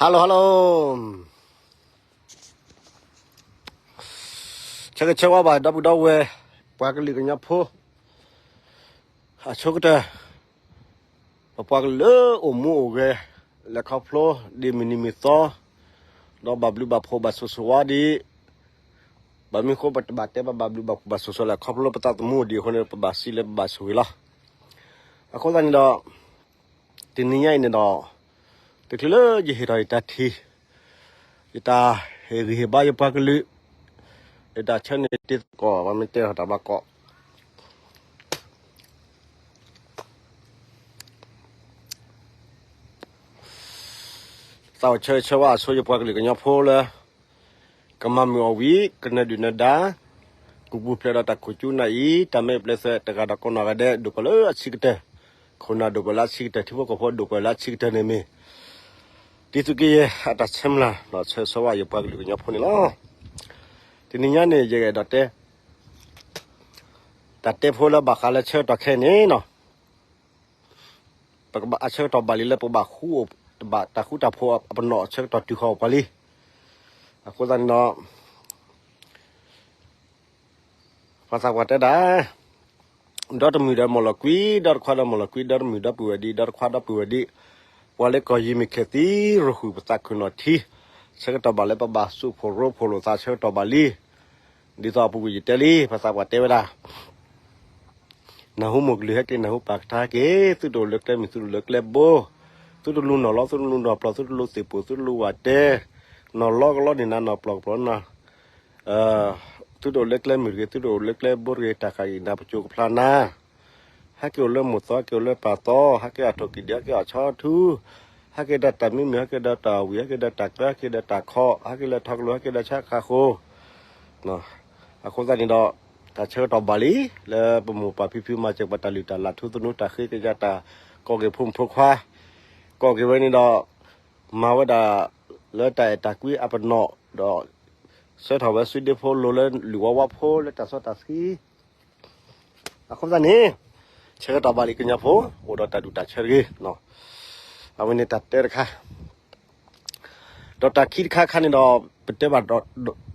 hello hello ဆၢဂ့ၤဆၢဝါဘၣ် ဒီပုၢ်ဒီဝဲၢ် ပှၤကလုာ်ကညီဖိ အဆိကတၢၢ် ပပှၤကလုာ်လၢအိၣ်မူအိၣ်ဂဲၤ လဲၤခီဖျိဒ်မုၢ်နံၤမုၢ်သီ ဒီးဘၣ်ဘျုးဘၣ်ဖှိၣ်ဘၣ်ဆိၣ်ဂ့ၤဆိၣ်ဝါဒ် ဘၣ်မနုၤအဃိ ပတဘၣ်တဲဘၣ်ဘျုးဘၣ်ဖှိၣ်ဘၣ်ဆိၣ်ဂ့ၤဆိၣ်ဝါလဲၣ် ခီဖျိလၢပသးသမူအိၣ်ဒံးအဃိန့ၣ် ပဘၣ်စံးလၢပဘၣ်ဆိၣ်ဂ့ၤလီၤ. အဃိသတးန့ၣ်ဒီး တနံၤညါအံၤန့ၣ်ဒီး တချုးလၢယဟ့ၣ်ထီၣ်ယတၢ်ထံၣ် ယတၢ်ဟ့ၣ်ဂံၢ်ဟ့ၣ်ဘါယပှၤကလုာ် ယတၢ်ဆၢန့ၣ်တ့သကိး ပှၤမ့ၢ်တဲထီၣ်တၢ်ဘၣ်ကိး သးအိၣ်ဆၢဂ့ၤဆၢဝါအဆိယပှၤကလုာ်ကညီဖိလၢ ကမၤမုာ်အီၣ်ဝံၤ ကနၢၤဒုၣ်နၢၤဒါ ကပူၤဖျဲးဒီးတၢ်ခိၣ်ကၠူနၢ်အံၤ တၢ်မဲာ်ပျဲၢ်သွဲၣ်တဂၤဒီးကိးနီၢ်ဂၤဒဲး ဒိၣ်ကီၢ်လၢအဆံးကတၢၢ် ခိၣ်နၢ်ဒိၣ်ကီၢ်လၢအဆံးကတၢၢ် ထံဖိကီၢ်ဖိဒိၣ်ကီၢ်လၢအဆံးကတၢၢ်န့ၣ်မ့ၢ် တံၤသူက့ယဲၢ်အတၢ်ဆဲးမျၢ် ဒီးဆၢဂ့ၤဆၢဝါယပှၤကလုာ်ကညီဖိန့ၣ်လီၤ. တနံၤညါန့ၣ် ယအဲၣ်ဒိးတဲ တၢ်တဲဖိလၢဘၣ်ဃးလၢဆၢကတီၢ်ခဲအံၤန့ၣ်နီၤ ပကဘၣ်အဆၢကတီၢ်ဘၣ်လံလၢပကဘၣ်ဃူအိၣ် တဘၣ်တၢ်ဃူတၢ်ဖိးအပနီၣ်အဆၢကတီၢ်တုၤဃီၤအိၣ်ပှၤလံ. အဃိသတးန့ၣ်ဒီး ပှၤသးပှၢ်တဲဒၣ် ဒီတမုၢ်ဒီးမီၢ်လီၤကွံ, ဒီတခွါဒီးမီၢ်လီၤကွံ, ဒီတမုၢ်ဒီပုၢ်ဝဲၢ်ဒံး, ဒီတခွါဒီပုၢ်ဝဲၢ်ဒံး, ပှၤလၢကီၢ်ယံၤမ့ၢ်ခဲသံ ရဃုာ်ပသးခုၣ်နီၣ်ထံ, ဆၢကတီၢ်ဘၣ်လၢပဘၣ်စူးဖှိၣ်ရိဖှိၣ်လိာ်သးဆၢကတီၢ်ဘၣ်လံ. ဒ်သိးအပူၤကွံာ်ယတဲလံ ပှၤသးပှၢ်တဲဝဲဒၣ် နၢ်ဟူမိၢ်ကလုၢ်ဟဲက့ၤ နၢ်ဟူပၢ်ကထါဟဲက့ၤ, သုတအိၣ်လၢကျဲမုၢ် သုတအိၣ်လၢကျဲဘိ, သုတလူနီၢ်လီ သုတလူနီၢ်ပျီ သုတလူသ့ၣ်ပိၢ် သုတလူဝးတဲ, နီၢ်လီကလီန့ၣ်နၤ နီၢ်ပျီကပျီနၤ သုတအိၣ်လၢကျဲမုၢ်တဂ့ၤ သုတအိၣ်လၢကျဲဘိတဂ့ၤ တၢ်ဃးက့ၤနၤ ပစိၤကဖျါနၤ, ဟဲက့ၤအိၣ်လၢမိၢ်သီ ဟဲက့ၤအိၣ်လၢပၢ်သီ, ဟဲက့ၤအထိၣ်ကံၣ်ဒံး ဟဲက့ၤအဆီထူ, ဟဲက့ၤဒီးတၢ်မံမုာ် ဟဲက့ၤဒီးတၢ်ဝံၤ ဟဲက့ၤဒီးတၢ်ကျၢ ဟဲက့ၤဒီးတၢ်ခီ, ဟဲက့ၤလၢထီကလိၤ ဟဲက့ၤဒီးဆါခးဃိ အဃိသတးန့ၣ်ဒီး တၢ်ဆၢကတီၢ်ဘၣ်လံ လၢပမိၢ်ပၢ်ဖံဖုမၤစၢၤပှၤတၢ်လုၢ်တၢ်လၢ် ထူသနူတၢ်ဃ့ကညးတၢ် ကိးက့ၤဖိမုၣ်ဖိခွါ, ကိးက့ၤဝဲန့ၣ်ဒီး မၤဝဲဒၣ်လၢတၢ်အဲၣ်တၢ်ကွံအပနီၣ်ဒီး ဆှၢထီၣ်ဝဲစုဒ့ဖိလိၤလၢလုၢ်ဝီဝါဖိလၢတၢ်စီတၢ်ဆှံ အဃိသတးန့ၣ် ဆၢကတီၢ်ဘၣ်လံကညီဖိ အိၣ်ဒီးတၢ်ဒူၣ်တၢ်ဆၢတဂ့ၤ. အဝဲန့ၣ်တၢ်တဲတခါ ဒီးတၢ်ခံတခါခါန့ၣ်ဒီး ပတဲဘၣ်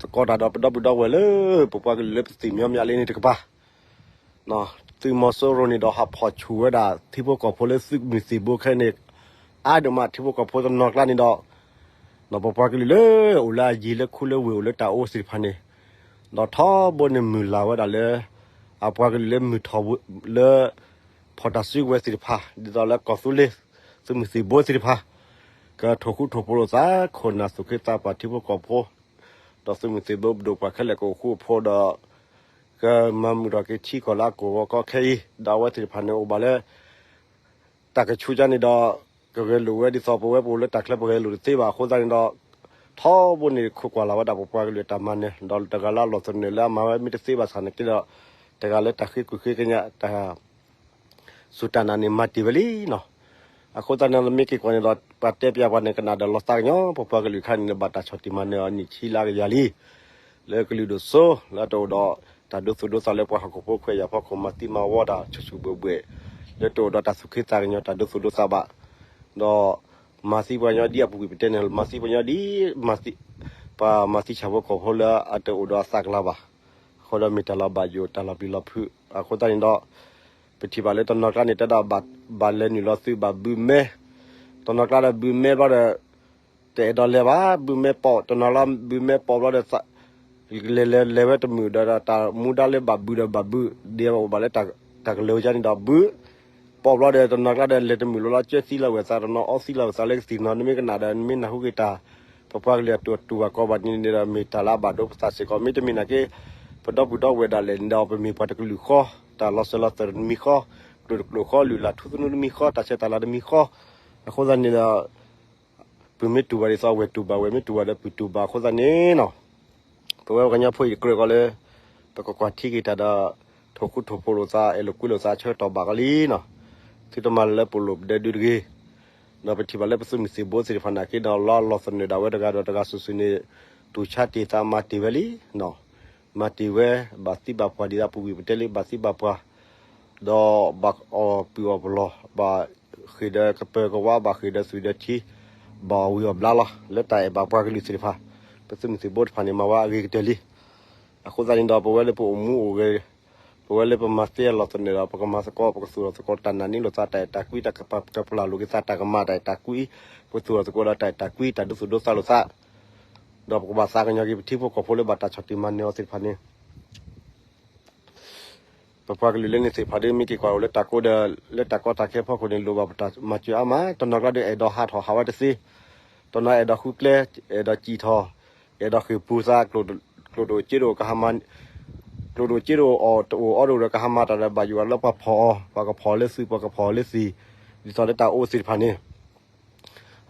သကိးတၢ်ဒီးပဒီပုၢ်ဒီဝဲၢ်လၢ ပပှၤကလုာ်လၢပသ့ၣ်မညီမညီလံန့ၣ်တကပၤ သုးမီၤစိရိၤန့ၣ်ဒီးဟးဖီၣ်ဆူၣ်ဝဲဒၣ် ထံဖိကီၢ်ဖိလၢသုးမုၢ်သံၣ်ဘိခဲန့ၣ် အါဒိၣ်မးထံဖိကီၢ်ဖိတနီၤကျါန့ၣ်ဒီး ဒီးပပှၤကလုာ်လၢအိၣ်လၢအယံၤလၢခူလၢဝ့ၢ်အိၣ်လၢတၢ်အိၣ်သ့ၣ်တဖၣ်န့ၣ် ဒီးထီဘိန့ၣ်မုၢ်လၢ်ဝဲဒၣ်လၢ အပှၤကလုာ်လၢမုၢ်ထီၣ်လၢ ဖီၣ်တၢ်စုကဝဲၤသ့ၣ်တဖၣ် ဒ်သိးလၢကီၢ်သူလ့ၤ သုးမုၢ်သံၣ်ဘိသ့ၣ်တဖၣ် ကထိၣ်ဃူထိၣ်ဖိးလိာ်သး ခိၣ်နၢ်သူၣ်က့သးပှၢ်ထံဖိကီၢ်ဖိ ဒီးသုးမုၢ်သံၣ်ဘိပဒိၣ်ပှၤခဲလၢာ်ကအိၣ်ဃူအိၣ်ဖိးဒီး ကမၤမုာ်ထီၣ်က့ၤထံကီၢ်လၢအကီၢ်ဂီၤကီခဲအံၤ ဒီးအဝဲသ့ၣ်တဖၣ်န့ၣ်အိၣ်ဘၣ်လၢ တၢ်ကဆူးကါန့ၣ်ဒီး ကဂဲၤလိာ်ဝဲဒ်သိးပဝဲပအိၣ်လၢတၢ်ချၢပဂဲၤလိာ်တသ့ဘၣ် အဃိသတးန့ၣ်ဒီး ထီဘိန့ၣ်ခိးကွၢ်လၢ်ဝဲဒၣ်ပပှၤကလုာ်အတၢ်မၤနၢၤ ဒီးတဂၤလၢအလီၢ်သနၢၣ်လၢအမၤဝဲမ့ၢ်တသ့ဘၣ်ဆၣ်န့ၣ်က့ဒီး တဂၤလၢတၢ်ဃ့ကွံာ်ဃ့ကညးတၢ် စူၢ်တၢ်နာ်န့ၣ် မၤတ့ၢ်ဝဲလံနီၤ. အဃိသတးန့ၣ် မ့ၢ်က့ၤကွၢ်န့ၣ်ဒီး ပှၤတဲပၠးပှၤန့ၣ် ကနၣ်ဒီးလီၤသးကညီၤ ပပှၤကလုာ်ခါန့ၣ် ဘၣ်တၢ်ဆီၣ်တံၢ်မၤနၢၤအီၤနံၣ်ဆံလၢအကယၤလံ လၢကလုာ်ဒိၣ်စိ လၢတအိၣ်ဒီးတၢ်ဒိသူၣ်ဒိသးလၢပှၤဟီၣ်ခိၣ်ဖိခွဲးယာ်ဖီခိၣ် မၤသံမၤဝီတၢ်ဆူၣ်ဆူၣ်ဘှဲၣ်ဘှဲၣ် လၢတအိၣ်ဒီးတၢ်သူၣ်က့သးကညီၤတၢ်ဒိသူၣ်ဒိသးဘၣ် ဒီးမၤသံပှၤကညီဒ်အပူၤကွံာ်ပတဲန့ၣ် မၤသံပှၤကညီဒ် ပှၤမၤသံဆၣ်ဖိကီၢ်ဖိလၢအတအိၣ်ဒီးအသးကလၤဘၣ် အဃိဒီးမ့ၢ်တၢ်လီၤဘၣ်ယိၣ်တၢ်လီၤပျံၤလီၤဖုး အဃိသတးန့ၣ်ဒီး ပထံၣ်ဘၣ်လၢတနီၤကျါန့ၣ် တဲဒၣ်ဘၣ်လဲၤနုာ်လီၤသုးဘၣ်ဘုးမဲ တနီၤကျါဒီးဘုးမဲဘျီဒီး တအဲၣ်ဒိးလဲၤဘၣ် ဘုးမဲပိာ် တနီၤလီၤဘုးမဲပိာ်ဘျီဒီး လဲၤလဲၤလဲၤဝဲတမုာ်ဒီး တၢ်မူဒါလၢဘၣ်ဘုးဒီးဘၣ်ဘုး ဒ်အိၣ်ဘၣ်လၢတၢ်ကလၢၤဝဲန့ၣ်ဒီး ဘုး ပိာ်ဘျီဒီး တနီၤကျါဒီး လဲၤတမုာ်လီၤလီၤ ကၢသံလီၤဝဲသး တနီၤအီသံလီၤဝဲသးလၢကသံၣ်နီၤ နမ့ၢ်ကနၣ်ဒီး နမ့ၢ်နၢ်ဟူက့ၤတၢ် ပပှၤကလုာ်အတူၢ်ဘၣ်ကီဘၣ်န့ၣ်ဒီး မ့ၢ်တၢ်လၢအဘၣ်ဒိပသးစ့ၢ်ကီး မ့တမ့ၢ်နာ်က့ ပဒီပုၢ်ဒီဝဲၢ်ဒၣ်လဲာ်န့ၣ်ဒီး ပမ့ၢ်ပှၤတကလုာ်ဃီ တၢ်လီၤစၢၤလီၤသွဲၣ်တမံၤဃီ ကျိာ်တကျိာ်ဃီ လုၢ်လၢ်ထူသနူတမံၤဃီ တၢ်ဆဲးတၢ်လၤတမံၤဃီ အဃိသတးန့ၣ်ဒီး ပုၢ်မ့ၢ်တူၢ်ဘၣ်ဒ်သိးဝဲၢ်တူၢ်ဘၣ် ဝဲၢ်မ့ၢ်တူၢ်ဘၣ်ဒီးပုၢ်တူၢ်ဘၣ်အဃိသတးန့ၣ်နီၤ ပဝဲပှၤကညီဖိအံၤကြၢးကီးလၢ ပကကွၢ်ထံက့ၤတၢ်ဒီး ထိၣ်ဃူထိၣ်ဖိးလိာ်သး အဲၣ်လိာ်ကွံလိာ်သးဆၢကတီၢ်ဘၣ်ကလံနီၤ သုတမၤလၢပလိာ်ပဒဲဒုတဂ့ၤ ဒီးပထံၣ်ဘၣ်လၢပသုးမုၢ်သံၣ်ဘိသ့ၣ်တဖၣ်နာ်က့ဒီး လီၤလီၤသနၢၣ်ဒၣ်ဝဲတဂၤဒီးတဂၤစုာ်စုာ်န့ၣ် တူၢ်ဆါတ့ၢ်သးမၤတ့ၢ်ဝဲလံနီၤ မၤတ့ၢ်ဝဲ ဘၣ်သံဘၣ်ပှၢ်ဒ်သိးပူၤကွံာ်ပတဲလံ ဘၣ်သံဘၣ်ပှၢ် ဒီးဘၣ်အီၣ်ပုၢ်အီၣ်ပလီၢ် ဘၣ်ဃ့ၢ်ဒီးကပၢၤကဝါ ဘၣ်ဃ့ၢ်ဒီးသွံၣ်ဒီးထံ ဘၣ်အီၣ်ဝံၤအီၣ်ဘျါလီၤ လၢတၢ်အဲၣ်ဘၣ်ပှၤကလုာ်သ့ၣ်တဖၣ်, ပသုးမုၢ်သံၣ်ဘိတဖၣ်န့ၣ် မၤဝဲအဂ့ၤကတၢၢ်လံ. အဃိသတးန့ၣ်ဒီး ပဝဲလၢပအိၣ်မူအိၣ်ဂဲၤ, ပဝဲလၢပမၤသ့အလီၢ်သနၢၣ်ဒီး ပကမၤသကိး ပကသူၣ်ထီၣ်သကိးတၢ်နာ်န့ၢ်လိာ်သး တၢ်အဲၣ်တၢ်ကွံ တၢ်ကပာ်ကပလၢ်လိာ်က့ၤသး တၢ်ကမၤတၢ်အဲၣ်တၢ်ကွံ, ပကသူၣ်ထီၣ်သကိးဒီးတၢ်အဲၣ်တၢ်ကွံ တၢ်ဒိသူၣ်ဒိသးလိာ်သး ဒီးပကဘၣ်သးကညီၤက့ၤပထံဖိကီၢ်ဖိလၢဘၣ်တၢ်ဆီၣ်တံၢ်မၤနၢၤအီၤသ့ၣ်တဖၣ်န့ၣ် ပပှၤကလုာ်လၢန့ၣ်သ့ၣ်တဖၣ်ဒီး မ့ၢ်က့ၤကွၢ်အိၣ်လၢတၢ်ကိးဒီး လၢတၢ်ကီတၢ်ခဲဖီခိၣ်န့ၣ် လိၣ်ဘၣ်ပတၢ်မၤစၢၤအါမး, တနီၤကျါဒီးအဲၣ်ဒိးဟးထီၣ်ဟးဝဲတသ့, တနီၤအဲၣ်ဒိးဃုကျဲ, အဲၣ်ဒိးစံၣ်ထီၣ်, အဲၣ်ဒိးဃ့ၢ်ပူၤသး, ကျိၣ်ဒိၣ်စ့ဒိၣ်ကဟးမၤ, ကျိၣ်ဒိၣ်စ့ဒိၣ်အီၣ်တအိၣ်အီဒိၣ်ဒီး ကဟးမၤတၢ်ဒီးဘၣ်ယိၣ်လၢပှၤဖီၣ်အီၤ, ပှၤကဖီၣ်လၢသုး ပှၤကဖီၣ်လၢသံၣ်, ဒ်သိးလၢတၢ်အိၣ်သ့ၣ်တဖၣ်န့ၣ်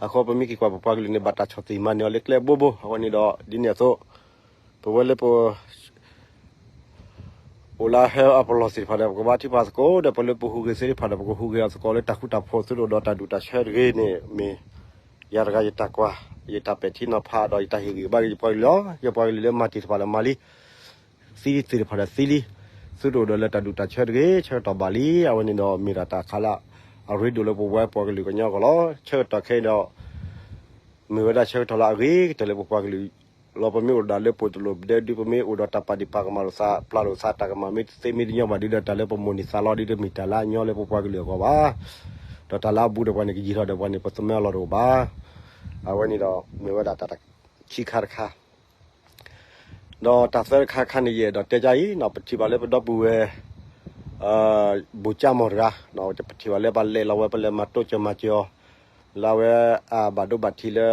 အဃိပမ့ၢ်က့ၤကွၢ်ပပှၤကလုာ်န့ၣ် ဘၣ်တၢ်ဆီၣ်တံၢ်မၤနၢၤအီၤလၢကျဲဘိဘိ, အဝဲန့ၣ်ဒီး ဒ်န့ၣ်အသိး ပဝဲလၢပ အိၣ်လၢဟဲအပလီၢ်သ့ၣ်တဖၣ်ဒီး ပကဘၣ်ထုကဖၣ်သကိးဒီး ပလၢပဟူးဂဲၤသ့ၣ်တဖၣ်ဒီး ပကဟူးဂဲၤအီၤသကိးလၢတၢ်ဃူတၢ်ဖိး သုတအိၣ်ဒီးတၢ်ဒူၣ်တၢ်ဆၢတဂ့ၤန့ၣ် မ့ၢ် ယၤတဂၤယတၢ်ကွၢ်, ယတၢ်ပဲာ်ထံနီၤဖးဒီး ယတၢ်ဟ့ၣ်ဂံၢ်ဘါက့ၤယပှၤကလုာ်လီၤ. ယပှၤကလုာ်လၢမၤတ့ၢ်တဖၣ်ဒီးမၤလံ, သံသ့ၣ်တဖၣ်ဒီးသံလံ, သုတအိၣ်ဒီးလၢတၢ်ဒူၣ်တၢ်ဆၢတဂ့ၤ ဆၢကတီၢ်ဘၣ်လံ. အဝဲန့ၣ်ဒီးမ့ၢ်ဒၣ်တၢ်ခါလၢအရ့ဒိၣ်လၢပဝဲပှၤကလုာ်ကညီအဂီၢ်လီၤ. ဆၢကတီၢ်ခဲအံၤဒီး မ့ၢ်ဝဲဒၣ်ဆၢကတီၢ်လၢအဂ့ၤကတၢၢ်လၢပပှၤကလုာ်လီၤ. ပမ့ၢ်အိၣ်ဒၣ်လၢပှၤတလိၣ်ပဒဲဒု ပမ့ၢ်အိၣ်ဒီးတၢ်ပာ်ဒ့ၣ်ပာ်ကမၣ်လိာ်သး ပျၢ်လိာ်သးတၢ်ကမၣ် မ့ၢ်တသ့မ့ၢ်တညီဘၣ်ဒီး တၢ်လၢပမိၣ်န့ၢ်သးလီၤဒီး တမ့ၢ်တၢ်လၢအညီလၢပပှၤကလုာ်အဂီၢ်ဘၣ်. ဒီးတၢ်လၢအဘူးဒီးပှၤန့ၣ် ကယံာ်ထီၣ်ဒီးပှၤန့ၣ် ပသမၢအလီၢ်တအိၣ်ဘၣ်. အဝဲန့ၣ်ဒီး မ့ၢ်ဝဲဒၣ်တၢ်ခံခါတခါ ဒီးတၢ်သၢတခါတခါန့ၣ် ယအဲၣ်ဒိးတဲဒ်အံၤနီၤ, ပထံၣ်ဘၣ်လၢပဒီပုၢ်ဝဲၢ် ဘိၣ်ကၠၢ်မီၢ်တဂၤ, ပထံၣ်ဘၣ်လၢပလဲၤလီၤဝဲ ပလဲၤမၤတိစၢၤမၤစၢၤအီၤ လၢအဝဲအဘၣ်ဒိဘၣ်ထံးလၢ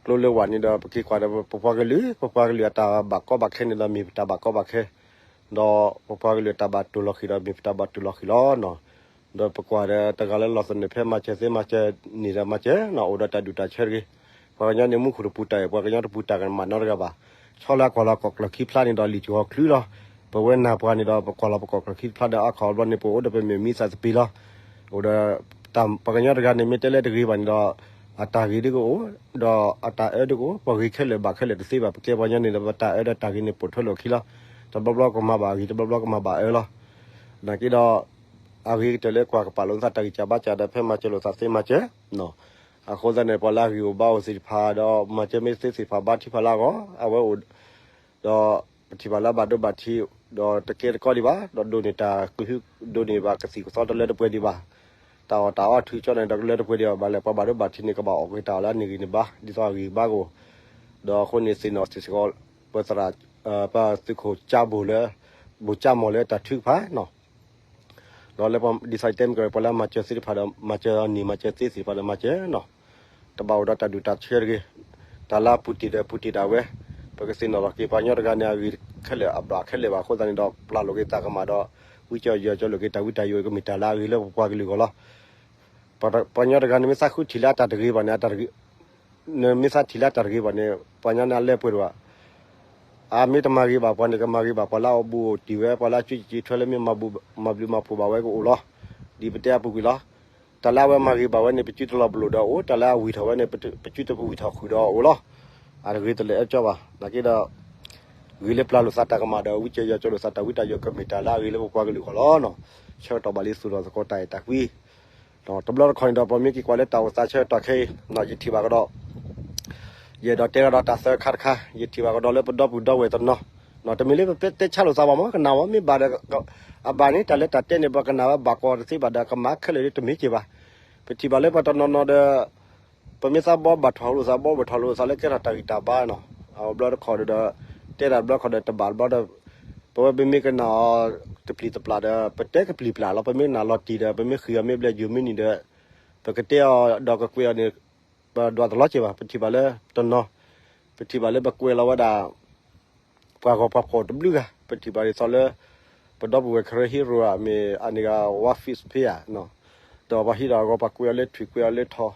ကျိလၢဝၣ်န့ၣ်ဒီး ပက့ၤကွၢ်ဒီး ပပှၤကလုာ်, ပပှၤကလုာ်အတၢ်ဘၣ်ကီဘၣ်ခဲန့ၣ်ဒီး မ့ၢ်ပတၢ်ဘၣ်ကီဘၣ်ခဲ, ဒီးပပှၤကလုာ်အတၢ်ဘၣ်တူၢ်လီၤဃံၤဒီး မ့ၢ်ပတၢ်ဘၣ်တူၢ်လီၤဃံၤလီၤ. ဒီးပကွၢ်ဒီးတဂၤလၢလီၢ်သနၢၣ်ဖဲမၤစၢၤသ့မၤစၢၤန့ၣ်ဒီး မၤစၢၤနီၤ အိၣ်ဒီးတၢ်ဒူၣ်တၢ်ဆၢတဂ့ၤ. ပှၤကညီန့ၣ် မူခိၣ်တပူၤတၢ်အဲၣ်, ပှၤကညီတပူၤတၢ်ကမၣ်နီတဂၤဘၣ်. ဆီလၢအကွၢ်လီၤကီၢ်ကျၢၢ်ခံဖျါန့ၣ်ဒီး လံာ်စှီၤချုလီၤ. ပဝဲနၢ်ပှၤန့ၣ်ဒီး ပကွၢ်လီၤပကီၢ်ကျၢၢ်ခံဖျါဒီး အခီၣ်ဘျီန့ၣ် ပအိၣ်ဒီးပမ့ၢ်မံသးသပ့ၤလီၤ. အိၣ်ဒီး ပှၤကညီတဂၤန့ၣ် မ့ၢ်တဲလၢတဂ့ၤဘၣ်န့ၣ်ဒီး အတၢ်ဂ့ၤဒ်ကအိၣ်, ဒီးအတၢ်အၢဒ်ကအိၣ်, ပဂ့ၤခဲလၢာ်ဘၣ်ခဲလၢာ်တသ့ဘၣ်. ပကဲပှၤကညီန့ၣ်ဒီး ပတၢ်အၢဒီးတၢ်ဂ့ၤန့ၣ် ပိာ်ထွဲလိာ်အခံလီၤ. တဘျီဘျီကမၤဘၣ်အဂ့ၤ, တဘျီဘျီကမၤဘၣ်အၢလီၤ. နာ်က့ဒီး အဂ့ၤကတၢၢ်လၢကွၢ်ကပာ်လိာ်သးတၢ်ဂံၢ်စၢ်ဘါစၢ်ဒီး ဖဲမၤစၢၤလိာ်သးသ့မၤစၢၤ, အဃိသတးန့ၣ် ပှၤလၢအဂံၢ်အိၣ်ဘါအိၣ်သ့ၣ်တဖၣ်ဒီး မၤစၢၤမ့ၢ်သ့သ့ၣ်တဖၣ် ဘါထုကဖၣ်လၢအဂီၢ်, အဝဲအိၣ် ဒီးပထံၣ်ဘၣ်လၢအဘၣ်ဒိဘၣ်ထံး ဒီးတကဲတကီဒံးဘၣ်, ဒီးဒိးန့ၢ်တၢ်ကဟု, ဒိးန့ၢ်ဘၣ်ကသံၣ်ကသီတလၢတပှဲၤဒံးဘၣ်. တၢ်အီၣ်တၢ်အီထုကၠီန့ၣ်ဒီး တလၢတပှဲၤဒံးဘၣ်, ဘၣ်လဲၣ်ပှၤဘၣ်ဒိဘၣ်ထံးန့ၣ် ကဘၣ်အီၣ်က့ၤတၢ်အီၣ်လၢအန့ၢ်ဂံၢ်န့ၢ်ဘါ ဒ်သိးအဂံၢ်ဘါကအိၣ်, ဒီးအဃိန့ၣ်သ့ၣ်နီၣ်စ့ၢ်ကီး ပသရၣ် ပသုးခိၣ်ကၠၢ်ဘိၣ်လၢ ဘိၣ်ကၠၢ်မီၢ်လၢတၢ်ထုကဖၣ်နီၤ ဒီးလၢဒ်သိးယတဲမ့ၢ်ကီး ပှၤလၢအမၤစၢၤသ့ၣ်တဖၣ်ဒီး မၤစၢၤအီၤန့ၢ်မၤစၢၤသ့သ့ၣ်တဖၣ်ဒီးမၤစၢၤနီၤ. တဘၣ်အိၣ်ဒီးတၢ်ဒူၣ်တၢ်ဆၢတဂ့ၤ, တၢ်လၢအပူၤတ့ၢ်ဒီးပူၤတ့ၢ်ဒၣ်ဝဲ, ပကသ့ၣ်နီၣ်ထီၣ်က့ၤ ပှၤကညီတဂၤန့ၣ် အဂ့ၤခဲလၢာ်အဘျၣ်ခဲလၢာ်ဘၣ်အဃိသတးန့ၣ်ဒီး ပျၢ်လိာ်က့ၤသးကမၣ်ဒီး ဝံကၠီယီၤကၠီလိာ်က့ၤတၢ်ဝံတၢ်ယိာ်ကမ့ၢ်တၢ်လၢအဂ့ၤလၢပပှၤကလုာ်အဂီၢ်လီၤ. ပှၤကညီတဂၤန့ၣ် မ့ၢ်သးဃုထံၣ်လၢအတၢ်တဂ့ၤဘၣ်န့ၣ် နမ့ၢ်သးထံၣ်လၢအတၢ်တဂ့ၤဘၣ်န့ၣ် ပှၤကညီန့ၣ်အလဲၤပှဲၤတဘၣ်. အမ့ၢ်တမၤဂ့ၤဘၣ်ပှၤန့ၣ် ကမၤဂ့ၤဘၣ်ပှၤလၢအအိၣ်ဘူးအိၣ်တံၢ်ဝဲ ပှၤလၢအစုစ့ထွဲလၢမ့ၢ်မၤဘျုးမၤဖှိၣ်ဘၣ်ဝဲကအိၣ်လီၤ. ဒ်ပတဲအပူၤကွံာ်လီၤ. တၢ်လၢအဝဲမၤဂ့ၤဘၣ်ဝဲန့ၣ် ပစုတလီၤပလိာ်ဒီးအိၣ်, တၢ်လၢအဝံၢ်ထီၣ်ဝဲန့ၣ် ပစုတပဝံၢ်ထီၣ်ဃုာ်ဒီးအိၣ်လီၤ. အတဂ့ၤတလၢာ်အၢကၠီဘၣ်. နာ်က့ဒီး ဂ့ၤလၢပျၢ်လိာ်သးတၢ်ကမၣ်ဒီး ဝံကၠီယီၤကၠီလိာ်သးတၢ်ဝံတၢ်ယိာ်ကမ့ၢ်တၢ်လၢအဂ့ၤလၢပပှၤကလုာ်အဂီၢ်လီၤ. ဆၢကတီၢ်ဘၣ်လံသူၣ်ထီၣ်သကိးတၢ်အဲၣ်တၢ်ကွံ တဘျီတခီၣ်န့ၣ်ဒီး ပမ့ၢ်က့ၤကွၢ်လၢတၢ်အိၣ်သးဆၢကတီၢ်ခဲအံၤ ယထံၣ်ဘၣ်ကဒီး ယအဲၣ်ဒိးတဲကဒီးတၢ်သၢခါတခါ, ယထံၣ်ဘၣ်ကဒီးလၢပဒီပုၢ်ဒီဝဲၢ်တနီၤ, တမ့ၢ်လၢပတဲဆါလိာ်သးဘၣ်မ့ၢ်ကနၣ်ဝဲ မ့ၢ်ဘၣ်ဒီး အဘၣ်န့ၣ် တၢ်လၢတၢ်တဲန့ၣ် ပကနၣ်ဝဲဘၣ်ကီတသ့ဘၣ်ဒီး ကမၤခဲလၢာ်ဒီးတမ့ၢ်က့ၤဘၣ်. ပထံၣ်ဘၣ်လၢပှၤတနီၤနီၤဒီး ပမ့ၢ်သးဘီဘၣ်ထီၣ်လိာ်သး ဘီဘၣ်ထီၣ်လိာ်သးလၢကဲထီၣ်တၢ်ဂံၢ်တၢ်ဘါနီၤ, အဘျီတခီၣ်ဒီး တဲတၢ်ဘျီတခီၣ်ဒီးတဘၣ်ဘျီဒီး ပဝဲပမ့ၢ်ကနၣ်အီၤတပျံၤတပျၢ်ဒီး ပတဲကပျံၤပျၢ်လီၤ. ပမ့ၢ်ကနၣ်လီၤတံၢ်ဒီး ပမ့ၢ်ဃ့အီၤမ့ၢ်ဘျဲၣ်ယိၤမ့ၢ်နံၤဒီး ပကတဲအီၤဒီးကကွဲးအီၤန့ၣ် ပဒွးတလီၤက့ၤဘၣ်. ပထံၣ်ဘၣ်လၢတနီၤ ပထံၣ်ဘၣ်လၢပကွဲးလီၤဝဲဒၣ် ပှၤဂီၤပှၤဖီၣ်တဘျုးဂၤ, ပထံၣ်ဘၣ်ဒ်သိးလၢ ပဒီပုၢ်ဝဲၢ် Karen Hero မ့ၢ်အန့ၣ်ဂၤ War Fist ဖဲဧါ, ဒီးပှၤဟံးဒီးအဂီၤ ပှၤကွဲးအီၤလၢထွံၣ်ကွဲးအီၤလၢထီၣ်,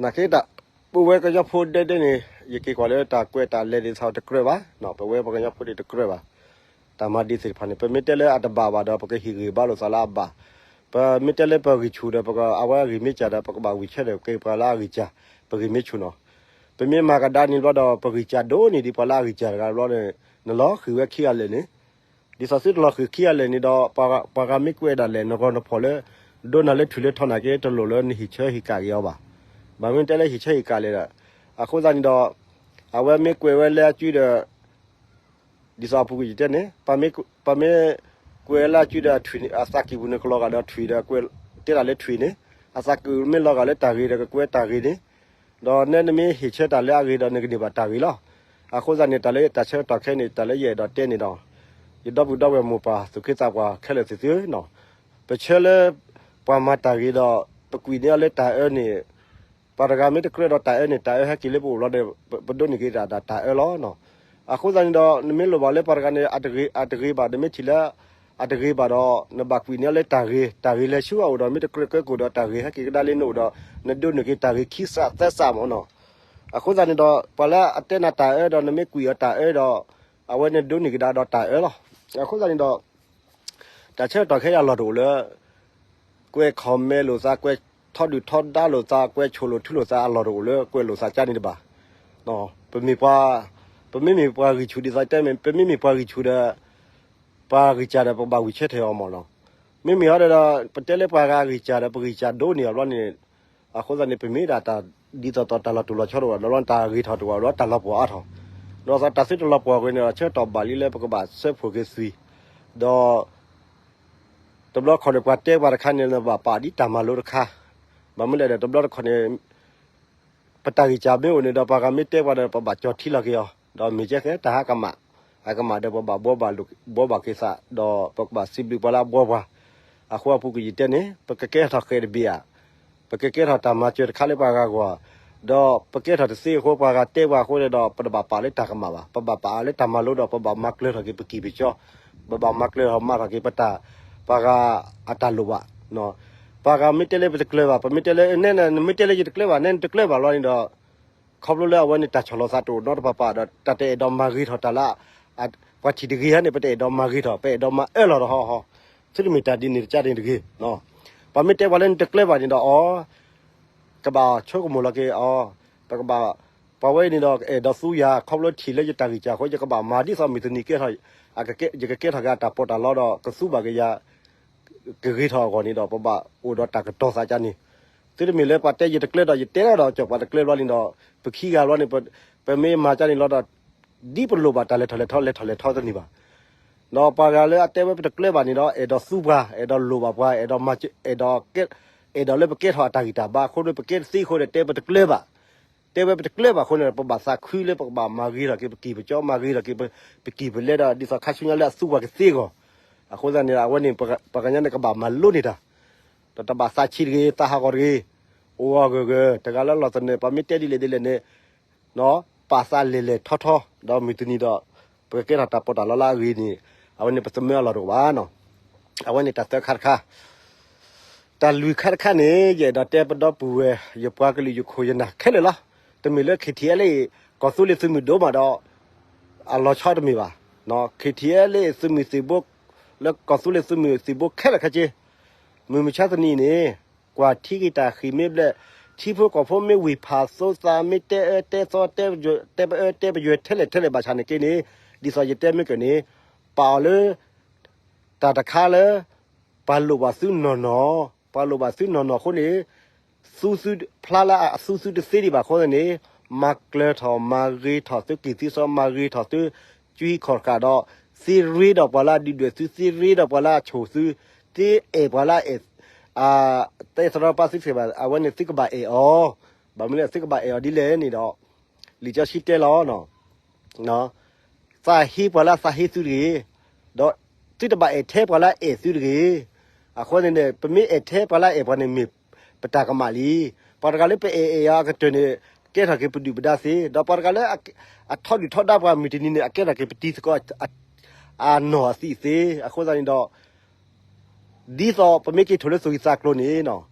နာ်က့တၢ် ပဝဲကညီဖိဒဲဒဲန့ၣ် ယက့ၤကွၢ်လၢတၢ်ကွဲးတၢ်လဲၤဒ်သိးတကြၢးဘၣ်, ပဝဲပှၤကညီဖိန့ၣ်တကြၢးဘၣ်. တၢ်မၤဒ်သ့ၣ်တဖၣ်န့ၣ် ပမ့ၢ်တဲလၢအတဘၣ်ဘၣ်ဒီး ပကဟ့ၣ်ဂံၢ်ဘါလိာ်သးလၢအဘၣ်. ပမ့ၢ်တဲလၢပဂံၢ်ဆူၣ်ဒီး ပကအဝဲအဂံၢ်မ့ၢ်စၢ်ဒီး ပကဘၣ်ဝံၤဆဲးဒီး ကဲပှၤလၢအဂံၢ်စၢ်, ပဂံၢ်မ့ၢ်ဆူၣ်နီၤ. ပမ့ၢ်မၤကဒါန့ၣ်ဘျီဒီး ပဂံၢ်စၢ်ဒိၣ်န့ၢ်ဒံး ပှၤလၢအဂံၢ်စၢ်တဂၤဘျီန့ၣ် နလီၤဃံၤဝဲခံဂၤလၢာ်န့ၣ်, ဒ်သိးသုတလီၤဃံၤခံဂၤလၢာ်န့ၣ်ဒီး ပှၤဂၤမ့ၢ်ကွဲးဒၣ်လဲာ် နဂီၤနဖီၣ်လၢ ဒိနၤလၢထွံၣ်လၢထီၣ်နာ်က့ တလိၣ်လၢနဟ့ၣ်ဆၢဟ့ၣ်ကၣ်က့ၤအီၤဘၣ်. ဘၣ်မနုၤတဲလၢဟံၣ်ဆၢဟံၣ်ကၢ်လဲၣ်ဒီး, အဃိသတးန့ၣ်ဒီး အဝဲမ့ၢ်ကွဲးဝဲလၢအစုဒီး ဒ်သိးအပူၤကွံာ်ယတဲန့ၣ် ပမ့ၢ်ကွဲးဝဲလၢအစုဒီး အသးကံၢ်ပူၤန့ၣ် ကလီၤဂာ်ဒီးထွံၣ်ဒီး ကွဲးတဲတၢ်လၢထွံၣ်န့ၣ်, အသးကံၢ်မ့ၢ်လီၤဂာ်လၢတၢ်ဂ့ၤဒီး ကကွဲးတၢ်ဂ့ၤန့ၣ်, ဒီးနဲနမ့ၢ်ဟ့ၣ်ဆၢတၢ်လၢအဂ့ၤဒီး နကန့ၢ်ဘၣ်တၢ်ဂ့ၤလီၤ. အဃိသတးန့ၣ် တၢ်လၢတၢ်ဆၢကတီၢ်ခဲအံၤန့ၣ် တၢ်လၢယအဲၣ်ဒိးတဲန့ၣ်ဒီး ယဒီပုၢ်ဒီဝဲၢ်မိၢ်ပၢ်သူၣ်က့သးပှၢ်ခဲလၢာ်သ့ၣ်သုဧၢ, ပဆၢလၢ ပှၤမၤတၢ်ဂ့ၤဒီး ပကွံာ်န့ၢ်အီၤလၢတၢ်အၢန့ၣ် ပှၤတဂၤမ့ၢ်တကြၢးဒီးတၢ်အၢန့ၣ် တၢ်အၢဟဲက့ၤလၢပအိၣ်လီၤဒီး ပဒိးန့ၢ်က့ၤတၢ်ဒီးတၢ်အၢလီၤ. အဃိသတးန့ၣ်ဒီး နမ့ၢ်လိၣ်ဘၣ်လၢပှၤတဂၤန့ၣ် အတဂ့ၤဘၣ် နမ့ၢ်ထံၣ်လၢ အတဂ့ၤဘၣ်ဒီး နဘၣ်ကွံာ်န့ၢ်အီၤလၢတၢ်ဂ့ၤ, တၢ်ဂ့ၤလဲၤဆူအအိၣ်ဒီး မ့ၢ်တကြၢးကၢကိၣ်ဒီးတၢ်ဂ့ၤဟဲက့ၤကဒါလၢနအိၣ်ဒီး နဒိးန့ၢ်က့ၤတၢ်ဂ့ၤခံစးသၢစးမ့ၢ်နီၤ. အဃိသတးန့ၣ်ဒီး ပှၤလၢအတဲနၤတၢ်အၢဒီး နမ့ၢ်ကွံာ်အီၤတၢ်အၢဒီး အဝဲန့ၣ်ဒိးန့ၢ်ကဒါဒီးတၢ်အၢလီၤ. အဃိသတးန့ၣ်ဒီး တၢ်ဆၢကတီၢ်ခဲအံၤအလီၢ်တအိၣ်လၢ ကွဲး comment လိာ်သး, ကွဲးထီဒုၣ်ထီဒါလိာ်သး, ကွဲးဆိၣ်လိာ်ထုလိာ်သးအလီၢ်တအိၣ်လၢ ကွဲးလိာ်သးကါန့ၣ်တဘၣ်. ပမ့ၢ်ပှၤ, ပမ့မ့ၢ်ပှၤဂံၢ်ဆူၣ်ဒ်သိးတဲမ့ၢ် ပမ့မ့ၢ်ပှၤဂံၢ်ဆူၣ်ဒီး ပှၤဂံၢ်စၢ်ဒီး ပဘၣ်ဝံၤဆၢထၢၣ်အီၤမ့ၢ်နီၤ. မ့မ့ၢ်ဟီဒီး ပတဲလၢပှၤဂၤဂံၢ်စၢ်ဒီး ပဂံၢ်စၢ်ဒိၣ်န့ၢ်အီၤဘျီန့ၣ် အဃိသတးန့ၣ် ပမ့ၢ်ဒၣ်တၢ်ဒ်သိးသိးတၢ်လီၤတူာ်လီၤဆီတအိၣ်ဘၣ်ဒီး တၢ်ဂ့ၤထီၣ်တအိၣ်ဘၣ်ဒီး တၢ်လီၤပှီၢ်အါထီၣ်, ဒီးတၢ်သုတလီၤပှီၢ်အဂ့ၢ်န့ၣ်ဒီး ဆၢကတီၢ်ဘၣ်လံလၢပကဘၣ်စၢဖှိၣ်က့ၤသွံၣ်, ဒီး တဘျီတခီၣ်န့ၣ် ပှၤတဲပှၤတခါန့ၣ် ဘၣ်ပာ်ဒ်တၢ်မၤလိတခါ, ဘၣ်မနုၤလဲၣ်ဒီး တဘျီတခီၣ်န့ၣ် ပတၢ်ဂံၢ်စၢ်မ့ၢ်အိၣ်န့ၣ်ဒီး ပှၤဂၤမ့ၢ်တဲပှၤဒီး ပဘၣ်ကၠီၤထံလီၤက့ၤအီၤ, ဒီးမ့ၢ်ကဲဃဲတၢ်ဟါကမၣ်, ဟါကမၣ်ဒီး ပဘၣ်ဘှီဘၣ်က့ၤသး ဒီးပကဘၣ်စံးဘျုးပှၤလၢအဘှီပှၤ, အဃိအပူၤကွံာ်ယတဲန့ၣ် ပကကဲထီၣ်ဃဲးတဘ့ၣ်ဧါ, ပကကဲထီၣ်တၢ်မၤစၢၤတခါလၢပှၤဂၤအဂီၢ်, ဒီးပကဲထီၣ်တသ့အဃိ ပှၤဂၤတဲပှၤအဃိန့ၣ်ဒီး ပတဘၣ်ပာ်လၢတၢ်ကမၣ်ဘၣ်, ပဘၣ်ပာ်လၢတၢ်မၤလိဒီး ပဘၣ်မၤကျၢၤထီၣ်က့ၤပကံၢ်ပကၠီ, ပဘၣ်မၤကျၢၤထီၣ်မၤထီၣ်က့ၤပတၢ်, ပှၤဂၤအတၢ်လိၣ်ဘၣ် ပှၤဂၤမ့ၢ်တဲလၢပတကျၢၤဘၣ်, ပမ့ၢ်တဲလၢ နဲန နမ့ၢ်တဲလၢယတကျၢၤဘၣ် နဲနတကျၢၤဘၣ်လီၤန့ၣ်ဒီး ခီဖျိလၢအဝဲန့ၣ် တၢ်ဆီၣ်လီၤသးတအိၣ်နီတပၤပၤဒီး တၢ်တအဲၣ်ဒိးမၤဂ့ၤထီၣ်တၢ်လၢ ပှၤထံၣ်တဂ့ၤဧါန့ၣ် ပတအဲၣ်ဒိးမၤဂ့ၤထီၣ်, ပအဲၣ်ဒိးမၤအၢလီၤဒီးဟီဟီ, သုတမ့ၢ်တၢ်ဒ်န့ၣ်တကါန့ၣ်တဂ့ၤ, ပှၤမ့ၢ်တဲပှၤလၢနတကျၢၤဘၣ်န့ၣ်ဒီး အီ ကဘၣ်ဆိကမိၣ်လီၤက့ၤအီၤ, ပကဘၣ်, ပှၤဝဲအံၤန့ၣ်ဒီး အဲၣ်ဒိးသူယၤ ခီဖျိထံၣ်လၢယတၢ်ဂံၢ်စၢ်အဃိ ယကဘၣ်မၤဒ်သိးမုၢ်တနံၤကဲထီၣ်, ယကကဲထီၣ်က့ၤအတၢ်ပီးတၢ်လီဒီး ကသူဘၣ်က့ၤယၤ ကဂ့ၤထီၣ်အဂီၢ်န့ၣ်ဒီး ပဘၣ်အိၣ်ဒီးတၢ်ကတီၤသးကါန့ၣ်, သုတမ့ၢ်လၢပှၤတဲယတကျၢၤဒီး ယတဲဒီး ကၠီၣ်ပှၤတကျၢၤဘျီန့ၣ်ဒီး ပခံဂၤဘျီန့ၣ် ပမ့ၢ်မၤကါန့ၣ်လီၤဒီး ဒ်ပလိၣ်ဘၣ်တၢ်လဲၤထီၣ်လဲၤထီလဲၤထီၣ်လဲၤထီတန့ၢ်ဘၣ် ဒီးပှၤဂၤလၢအတဲဝဲပတကျၢၤဘၣ်န့ၣ်ဒီး အဲၣ်ဒိးသူပှၤ အဲၣ်ဒိးလိၣ်ဘၣ်ပှၤ အဲၣ်ဒိးမၤ အဲၣ်ဒိး အဲၣ်ဒိးလၢပကဲထီၣ်အတၢ်ဂံၢ်တၢ်ဘါအဃိဒီး ပကဲတသ့အဃိဒီး တဲပတကျၢၤဘၣ်, တဲဝဲပတကျၢၤဘၣ်အဃိန့ၣ် ပဘၣ်သးခုလၢပကဘၣ်မၤဂ့ၤထီၣ်က့ၤ ပကံၢ်ပကၠီ မၤဂ့ၤထီၣ်က့ၤ ပကံၢ်ပလဲဒီး ဒ်သိးခါဆူညါလၢအသူပှၤကသ့အဂီၢ်, အဃိသတးန့ၣ် အဝဲန့ၣ် ပှၤကညီန့ၣ်ကဘၣ်မၤလိန့ၢ်တၢ်, ဒီးတဘၣ်သးဆံးတဂ့ၤ သးဟးဂီၤတဂ့ၤ, အိၣ်ဂီၢ်ဂၢၢ်ဂၢၢ် တဂၤလၢလီၤသနၢၣ် ပှၤမ့ၢ်တဲဒ်လဲၣ်ဒ်လဲၣ်န့ၣ် ပာ်သးလဲၤလဲၤထီထီ ဒီးမုၢ်တနံၤဒီး ပကကဲထီၣ်တၢ်ပီးတၢ်လီလၢအဂ့ၤန့ၣ် အဝဲန့ၣ်ပသမၢအလီၢ်တအိၣ်ဘၣ်နီၤ, အဝဲန့ၣ်တၢ်သၢခါတခါ, တၢ်လွံၢ်ခါတခါန့ၣ် ယအဲၣ်ဒိးတဲပဒီပုၢ်ဝဲၢ် ယပှၤကလုာ်ယခိၣ်ယနၢ်ခဲလၢာ်လီၤ, တမ့ၢ်လၢ KTLA ကီၢ်သူလ့ၤသုးမုၢ်ဒိၣ်မးဒီး အလီၤဆီတမ့ၢ်ဘၣ်, KTLA သုးမုၢ်သံၣ်ဘိ လၢကီၢ်သူလ့ၤသုးမုၢ်သံၣ်ဘိခဲလၢာ်ခဲဆ့, မုၢ်မဆါတနံၤအံၤန့ၣ် ကွၢ်ထံက့ၤတၢ်ဃံၢ်မ့ၢ်ဘျဲၣ်, ထံဖိကီၢ်ဖိမ့ၢ်ဝံၢ်ဖးသိသး မ့ၢ်တဲအၢတဲသီ တဲပအၢတဲပယွဲထဲလဲၣ်ထဲလဲၣ်ဘၣ်ဆၣ်န့ၣ်က့န့ၣ် ဒ်သိးယတဲမ့ၢ်ကၢၢ်န့ၣ် ပာ်အီၤလၢ တၢ်တခါလၢ ပှၤလိၣ်ဘၣ်သုနီၢ်နီၢ်, ပှၤလိၣ်ဘၣ်သုနီၢ်နီၢ်အဃိန့ၣ် သူသုဖျါလၢအသူသုတသ့ဒံးဘၣ်အဃိန့ၣ် မၤကျၢၤထီၣ် မၤဂ့ၤထီၣ်သုကံၢ်သုစီ မၤဂ့ၤထီၣ်သု ကွံခီၣ်ဃာ်ဒီး သ့ရ့ဒီးပှၤလၢအဒုၣ်ဒွဲၣ်သု သ့ရ့ဒီးပှၤလၢအဆိၣ်သု သ့အဲၣ်ပှၤလၢအအဲၣ် တဲသရီပၢ်သုတသ့ဘၣ် အဝဲန့ၣ်သုကဘၣ်အဲၣ်အီၤ, ဘၣ်မနုၤလဲၣ်သုကဘၣ်အဲၣ်အီၤဒ်လဲၣ်န့ၣ်ဒီး လံာ်စီဆှံတဲလီၤ သးဟ့ပှၤလၢအသးဟ့သုတဂ့ၤ, ဒီးသုတဘၣ်အဲၣ်ထဲပှၤလၢအအဲၣ်သုတဂ့ၤ. အဃိန့ၣ်န့ၣ် ပမ့ၢ်အဲၣ်ထဲပှၤလၢအအဲၣ်ပှၤန့ၣ်မ့ၢ်ပတၢ်ကမၣ်လံ. ပှၤတဂၤလၢပအဲၣ်အဲၣ်အီၤအကတၢၢ်န့ၣ် ကဲထီၣ်က့ၤပဒုၣ်ပဒါသ့, ဒီးပှၤတဂၤလၢ အထီဒုၣ်ထီဒါပှၤမုၢ်တနံၤန့ၣ် အကဲထီၣ်က့ၤပတံၤသကိး အနီၢ်အသံးသ့. အဃိသတးန့ၣ်ဒီး ဒ်သိးပမ့ၢ်က့ၤထိၣ်လၢသူၣ်ဂံၢ်သးကျိၤန့ၣ်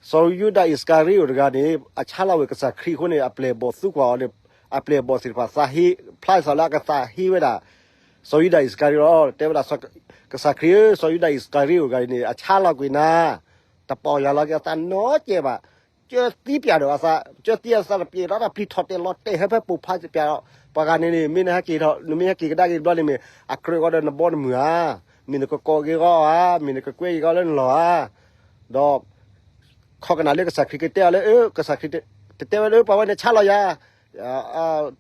စီၤယူဒၤအံၣ်စကၤရံအိၣ်တဂၤန့ၣ် အဆါလီၤဝဲကစၢ်ခရံာ်အဃိန့ၣ် အပျဲၢ်အဘီၣ်သူကွၢ်အီၤန့ၣ် အပျဲၢ်အဘီၣ်သ့ၣ်တဖၣ်သးဟ့ ဖျါသးလၢအကသးဟ့ဝဲဒၣ် စီၤယူဒၤအံၣ်စကၤရံလီၤ. တဲဝဲဒၣ် ကစၢ်ခရံာ်ဧၢ, စီၤယူဒၤအံၣ်စကၤရံအိၣ်တဂၤအံၤန့ၣ် အဆါလီၤကွံာ်နၤ တပီၢ်ယၢ်လီၤက့ၤအသးနီတစဲးဘၣ်. ကၢသံပၠးဒီးအသး, ကၢသံအသးတပျံၤဒီးတၢ်ပျံၤထီၣ်တဲာ်လီၤတဲာ်ဟဲဖဲပိာ်ဖးပၠးဒီး ပှၤဂၤန့ၣ်န့ၣ် မ့ၢ်နဟဲက့ၤထီၣ် နမ့ၢ်ဟဲက့ၤကဒါက့ၤတဘျီန့ၣ်မ့ၢ် အကြၢးဃီဒီးနဘီနမုၢ်ဧါ, မ့ၢ်နကကိးက့ၤဃီဧါ, မ့ၢ်နကကွဲက့ၤဃီလၢနလီၢ်ဧါ, ဒီး ခီကနၣ်လၢကစၢ်ခရံာ်ကတဲအီၤလၢ အၢ ကစၢ်ခရံာ်တတဲဝဲလၢ ပှၤဝဲန့ၣ်ဆါလီၤယၤ,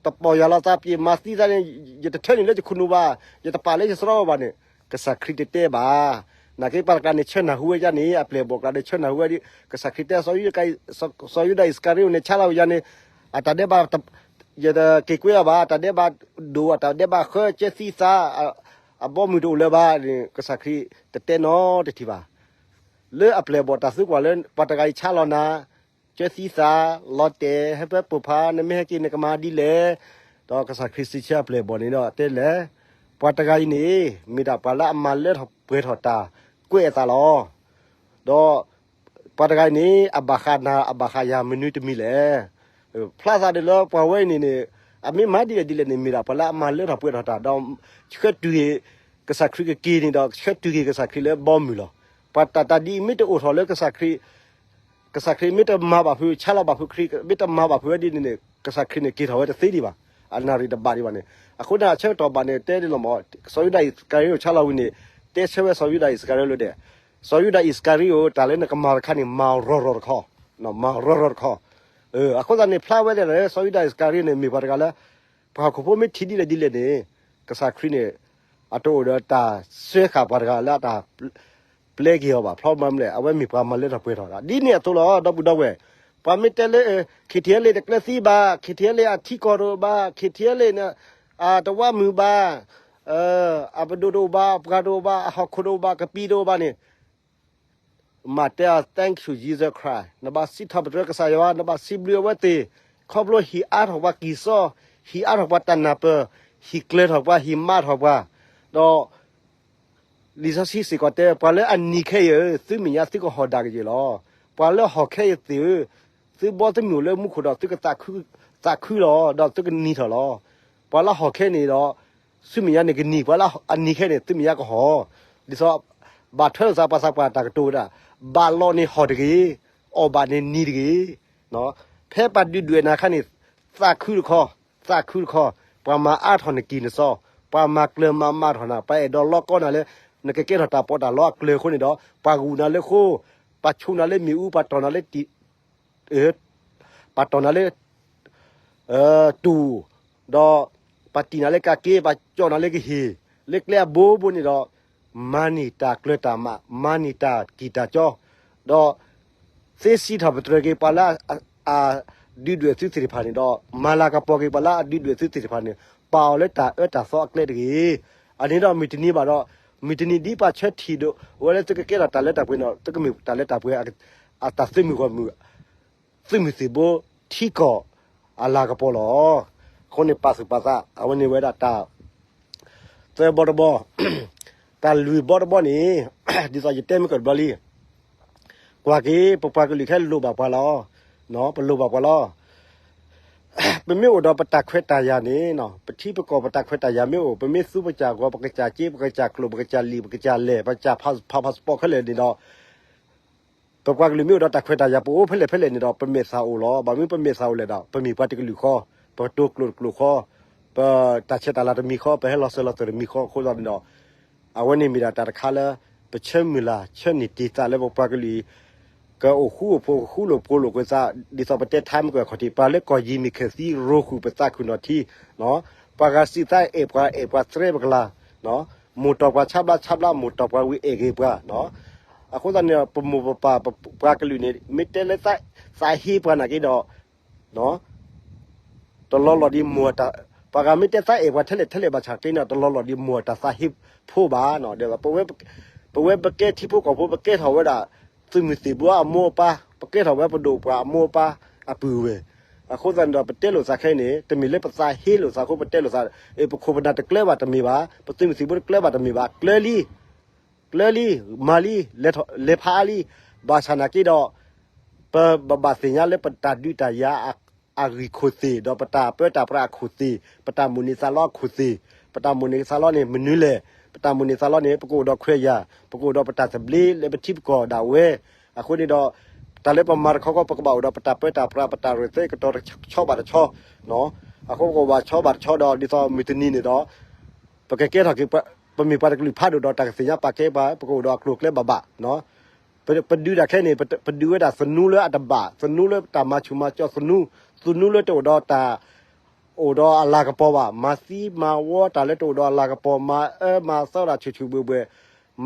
တပိာ်ယၤလီၤသး ပျ့ၤမၤသံသးန့ၣ် ယတထၢနုာ်လၢယခိၣ်နူာ်ဘၣ်, ယတပာ်လၢယသရီဘၣ်န့ၣ် ကစၢ်ခရံာ်တတဲဘၣ်. နာ်က့ပှၤတကျါန့ၣ် ဆၢနၢ်ဟူဝဲဒၣ်န့ၣ် အပျဲၢ်အဘီၣ်ကျါဒီး ဆၢနၢ်ဟူဝဲဒၣ် ကစၢ်ခရံာ်တဲ စီၤယူဒၤအံးစကၤရံၤအိၣ်န့ၣ် ဆါလီၤယၤန့ၣ် အတၢ်ဒဲးဘး ယတက့ၤကွဲအီၤဘၣ်, အတၢ်ဒဲးဘးဒိၣ် အတၢ်ဒဲးဘးဃၢ ကၢသံသး အဘီအမုၢ်တအိၣ်လၢၤဘၣ်န့ၣ် ကစၢ်ခရံာ်တတဲနီတထံၣ်ဘၣ်. လၢအပျဲၢ်အဘီၣ်တၢ်သံကွၢ်လၢ ပှၤတဂၤအံၤဆါလီၤနၤ, ကၢသံသး, လီၤတဲာ်, ဟဲဖဲပိာ်ဖး, နမ့ၢ်ဟဲက့ၤနကမၤဒ်လဲၣ်. ဒီးကစၢ်ခရံာ်စံးဆၢအပျဲၢ်အဘီၣ်န့ၣ်ဒီးတဲလဲၣ်, ပှၤတဂၤအံၤန့ၣ် မ့ၢ်ဒၣ်ပှၤလၢအမၤလၢထီၣ်ပှဲၤထီၣ်တၢ်ကွဲးအသးလီၤ. ဒီးပှၤတဂၤအံၤန့ၣ် အဘၣ်ဃးနၤ အဘၣ်ဃးယၤမနုၤတမံၤလဲၣ်. ဖျါသးဒီးလၢပှၤဝဲအံၤန့ၣ်န့ၣ် အမ့ၢ်မၤဒ်လဲၣ်ဒ်လဲၣ်န့ၣ် မ့ၢ်ဒၣ်ပှၤလၢအမၤလၢထီၣ်ပှဲၤထီၣ်တၢ် ဒီးဆှၢတုၤက့ၤ ကစၢ်ခရံာ်ကက့ၤန့ၣ်ဒီး ဆှၢတုၤက့ၤကစၢ်ခရံာ်လၢဘီမုၢ်လီၤ. ပှၤတၢ်တၢ်ဒ်အံၤမ့ၢ်တအိၣ်ထီၣ်လၢကစၢ်ခရံာ် ကစၢ်ခရံာ်မ့ၢ်တမၤဘၣ်ဖုး ဆါလီၤဘၣ်ဖုး ခရံာ်မ့ၢ်တမၤဘၣ်ဖုးဝဲဒ်န့ၣ်န့ၣ် ကစၢ်ခရံာ်န့ၣ်က့ၤထီၣ်ဝဲတသ့ဒံးဘၣ်, အနၣ်ရံၣ်တဘၣ်ဒံးဘၣ်န့ၣ်. အဃိန့ၣ် အဆၢကတီၢ်ဘၣ်န့ၣ် တဲဒ်လီၤမး စီၤယူဒၤအံးစကၤရံၤအိၣ်ဆါလီၤဝံၤန့ၣ် တဲဆၢဝဲစီၤယူဒၤအံးစကၤရံၤလၢဒဲး, စီၤယူဒၤအံးစကၤရံၤအိၣ် တၢ်လၢနကမၤတခါန့ၣ် မၤရီၤရီၤတခီ, မၤရီၤရီၤတခီ. အဃိသတးန့ၣ် ဖျါဝဲဒၣ်လၢ စီၤယူဒၤအံးစကၤရံၤန့ၣ် မ့ၢ်ပှၤတဂၤလၢ ပှၤဟီၣ်ခိၣ်ဖိမ့ၢ်ထံၣ်ဒ်လဲၣ်ဒ်လဲၣ်န့ၣ် ကစၢ်ခရံာ်န့ၣ် အတအိၣ်ဒီးတၢ်စၢဃာ်ပှၤတဂၤလၢအတၢ် ပျဲက့ၤအီၤဘၣ်. ဖျီမၤမလဲၣ် အဝဲမ့ၢ်ပှၤမၤလၢထီၣ်ပှဲၤထီၣ်တၢ် ဒ်န့ၣ်အသိးလီၤ ဒီပုၢ်ဒီဝဲၢ်. ပှၤမ့ၢ်တဲလၢ ခ့ထံဟဲလ့ၣ်တကျၢၤသံဘၣ်, ခ့ထံဟဲလ့ၣ်အထံကီၢ်တအိၣ်ဘၣ်, ခ့ထံဟဲလ့ၣ်န့ၣ် အတဝါမုာ်ဘၣ်, အပဒိၣ်တအိၣ်ဘၣ်, အပှၤတအိၣ်ဘၣ်, အဟီၣ်ခိၣ်တအိၣ်ဘၣ်, ကပံၤတအိၣ်ဘၣ်န့ၣ် မၤတဲအီၤ thank you Jesus Christ နဘၣ်စံးထီၣ်ပတြၢၤကစၢ်ယွၤ နဘၣ်စံးဘျုးအဝဲသ့ၣ် ခီဖျိဟံးအါထီၣ်ပှၤကံၢ်စီ, ဟံးအါထီၣ်ပှၤတၢ်နၢ်ပၢၢ်, ဟံးကျၢၤထီၣ်ပှၤ, ဟံးမးထီၣ်ပှၤ, ဒီး လံာ်စီဆှံစ့ၢ်ကီးတဲ ပှၤလၢအနံၤခဲအံၤဧၢ, သုမဲာ်ညါသုကဟီၣ်ဒၣ်ကယဲၢ်လီၤ. ပှၤလၢဟီၣ်ခဲအံၤသ့ၣ်ဧၢ, သုဘီသုမုၢ်အိၣ်လၢမူခိၣ်ဒီး သုကသးခုလီၤ, ဒီးသုကနံၤထီၣ်လီၤ. ပှၤလၢဟီၣ်ခဲန့ၣ်ဒီး သုမဲာ်ညါန့ၣ်ကနံၤ, ပှၤလၢအနံၤခဲန့ၣ် သုမဲာ်ညါကဟီၣ်. ဒ်သိး ဘၣ်ထွဲလိာ်သးပှၤသးပှၢ်တၢ်ကတိၤဝဲဒၣ်, ဘၣ်လီၤန့ၣ်ဟီၣ်တဂ့ၤ, အီၣ်ဘၣ်န့ၣ်နံၤတဂ့ၤ. ဖဲပှၤဒုၣ်ဒွဲၣ်နၤအခါန့ၣ် သးခုတခီ, သးခုတခီ, ပှၤမၤအါထီၣ်နကံၢ်နစီ, ပှၤမၤကျၢၤမၤမးထီၣ်နၤ, ပှၤအဲၣ်ဒိးလီကီနၤလၢ နကကဲထီၣ်တၢ်ပီးတၢ်လီအကျၢၤအဃိန့ၣ်ဒီး ပှၤဂုာ်နၤလၢဃိ, ပှၤဆိနၤလၢမ့ၣ်အူ, ပှၤတီၢ်နၤလၢ ပှၤတီၢ်နၤလၢ တူၢ်, ဒီးပှၤတံၢ်နၤလၢကးက့, ပှၤကၠီၣ်နၤလၢကဟ့ၣ်, လၢကျဲအဘိဘိန့ၣ်ဒီး မၤန့ၢ်တၢ်ကျၢၤတၢ်မး, မၤန့ၢ်တၢ်ကံၢ်တၢ်ကၠီ, ဒီးသ့စံးထီၣ်ပတြၢၤက့ၤပှၤလၢအဒုၣ်ဒွဲၣ်သုသ့ၣ်တဖၣ်န့ၣ်ဒီး မၤလၤကပီၤက့ၤပှၤလၢအဒုၣ်ဒွဲၣ်သုသ့ၣ်တဖၣ်န့ၣ် ပာ်အီၤလၢတၢ်အၢတၢ်သီအကျဲတဂ့ၤ. အန့ၣ်ဒီးမုၢ်တနံၤဘၣ်ဒီး မုၢ်တနံၤဒ်ပှၤဆၢထံၣ်ဒိၣ်ဝဲလၢသုကကဲထီၣ်တၢ်လၢတၢ်ပှဲၤန့ၣ် သုကမ့ၢ်တၢ်လၢတၢ်ပှဲၤ အတၢ်သုးမုၢ်ဂီၢ်မုၢ် သုးမုၢ်သံၣ်ဘိထံကီၢ်အလၤကပီၤလီၤ. အဃိန့ၣ်ပာ်သူၣ်ပာ်သး အဝဲန့ၣ်ဝဲဒၣ်တၢ် သၢဘီတဘီ, တၢ်လွံၢ်ဘီတဘီန့ၣ် ဒ်သိးယတဲမ့ၢ်ကတဘျီလံ, ကွၢ်က့ၤ ပပှၤကလုာ်ခဲအံၤလိၣ်ဘၣ်ပှၤလီၤ. ပလိၣ်ဘၣ်ပှၤလီၤ. ပမ့ၢ်အိၣ်ဒီးပတၢ်ခွဲးတၢ်ယာ်န့ၣ် ပထံပကီၢ်ပတၢ်ခွဲးတၢ်ယာ်မ့ၢ်အိၣ် ပမ့ၢ်သူပကစၢ်ဂီၤ ပကစၢ်စ့ ပကစၢ်ကျိာ် ပကစၢ်လံာ် ပကစၢ်လဲၢ် ပကစၢ်ဖး passport ခဲလၢာ်န့ၣ်ဒီး ပပှၤကလုာ်မ့ၢ်အိၣ်ဒီးတၢ်ခွဲးတၢ်ယာ် ပအိၣ်ဖဲလဲၣ်ဖဲလဲၣ်န့ၣ်ဒီး ပမဲာ်သၣ်အိၣ်လီၤ. ဘၣ်မနုၤပမဲာ်သၣ်အိၣ်လဲၣ်ဒီး ပမ့ၢ်ပှၤတကလုာ်ဃီ, ပတိၤကျိာ်တကျိာ်ဃီ, ပတၢ်ဆဲးတၢ်လၤတမံၤဃီ, ပဟဲလီၤစၢၤလီၤသွဲၣ်တမံၤဃီအဃိသတးန့ၣ်ဒီး အဝဲန့ၣ်မ့ၢ်ဒၣ်တၢ်တခါလၢ ပဆၢမုၢ်လၢ်ဆၢန့ၢ်တ့ၢ်သးလၢပပှၤကလုာ်အံၤ ကအိၣ်ဃူအိၣ်ဖိး ဃူလိာ်ဖိးလိာ်ကွံာ်သး ဒ်သိးပတဲထါမ့ၢ်ကွံာ်အခီၣ်ထံး ပှၤလၢကီၢ်ယံၤမ့ၢ်ခဲၣ်သံ ရိဃုာ်ပသးခုၣ်နီၣ်ထံ, ပှၤဂၤစံးသးအဲၣ်ပှၤ အဲၣ်ပှၤသရဲပကလၤ, မိၢ်တီၢ်ပှၤဆါဘျါ ဆါဘျါမိၢ်တီၢ်ပှၤဝံၤအဲၣ်ဂ့ၤပှၤ, အဃိသတးန့ၣ် ပမိၢ်ပပၢ် ပပှၤကလုာ်န့ၣ် မ့ၢ်တဲလၢသးဟ့ပှၤနာ်က့ဒီး တလီၤလီၤဒ်မိၢ်တၢ်, ပှၤဂၤမ့ၢ်တဲသးအဲၣ်ပှၤထဲလဲၣ်ထဲလဲၣ်ဘၣ်ဆၣ်က့န့ၣ် တလီၤလီၤဒ်မိၢ်တၢ်သးဟ့ဖိဘၣ်. ပဝဲပကဲထံဖိကီၢ်ဖိ ပကဲထီၣ်ဝဲဒၣ် သုးမုၢ်သံၣ်ဘိအမိၢ်အပၢ်, ပကဲထီၣ်ဝဲပဒိၣ်ပှၤအမိၢ်အပၢ်အပုၢ်ဝဲၢ်, အဃိသတးန့ၣ်ဒီး ပတဲလိာ်သးခဲအံၤန့ၣ် တမ့ၢ်လၢပသးဟ့လိာ်သးအဃိ ပတဲလိာ်သး, ပခိၣ်ပနၢ်တကျၢၤဘၣ်တမ့ၢ်ဘၣ်, ပသုးမုၢ်သံၣ်ဘိတကျၢၤဘၣ်တမ့ၢ်ဘၣ်, ကျၢၤလံ ကျၢၤလံ, မၤလံ, လဲၤဖးအါလံ, ဘၣ်ဆၣ်နာ်က့ဒီး ပဘၣ်သ့ၣ်ညါလၢပတၢ်ဒုးတၢ်ယၤအဂံၢ်ခိၣ်သ့ၣ် ဒီးပတၢ်ပၢတၢ်ပြးအခိၣ်သ့ၣ်, ပတၢ်မိၣ်န့ၢ်သးလီအခိၣ်သ့ၣ်, ပတၢ်မိၣ်န့ၢ်သးလီန့ၣ်မနုၤလဲၣ်, ပတၢ်မိၣ်န့ၢ်သးလီန့ၣ် ပကအိၣ်ဒီးခွဲးယာ်, ပကအိၣ်ဒီးပတၢ်သဘျ့လၢပထံပကီၢ်ဒၣ်ဝဲ, အဃိန့ၣ်ဒီး တၢ်လၢပမၤတခီခီ ပကဘၣ်အိၣ်ဒီးပတၢ်ပၢတၢ်ပြး ပတၢ်ရဲၣ်သဲကတီၤတဆီဘၣ်တဆီ, အဃိပကအိၣ်ဘၣ်ဆီဘၣ်တဆီဒီး ဒ်သိးမုၢ်တနံၤန့ၣ်ဒီး ပကကဲထီၣ်က့ၤ ပမ့ၢ်ပှၤတကလုာ်ဖးဒိၣ်ဒီးတၢ်ကသ့ၣ်ညါပာ်ကဲပှၤ ပကအိၣ်ဒီးအကျိၤအကျဲဘၣ်ဘၣ်, ပဒုးတၢ်ခဲအံၤန့ၣ် ပဒုးဝဲဒၣ်သနူလၢအတဘၣ်, သနူလၢတၢ်မၤဆူၣ်မၤစီးသနူ, သနူလၢတအိၣ်ဒီးတၢ် အိၣ်ဒီးအလၤကပီၤဘၣ်, မၤသံမၤဝီတၢ်လၢတအိၣ်ဒီးအလၤကပီၤ, မၤအၢမၤသီတၢ်ဆူၣ်ဆူၣ်ဘှဲၣ်ဘှဲၣ်,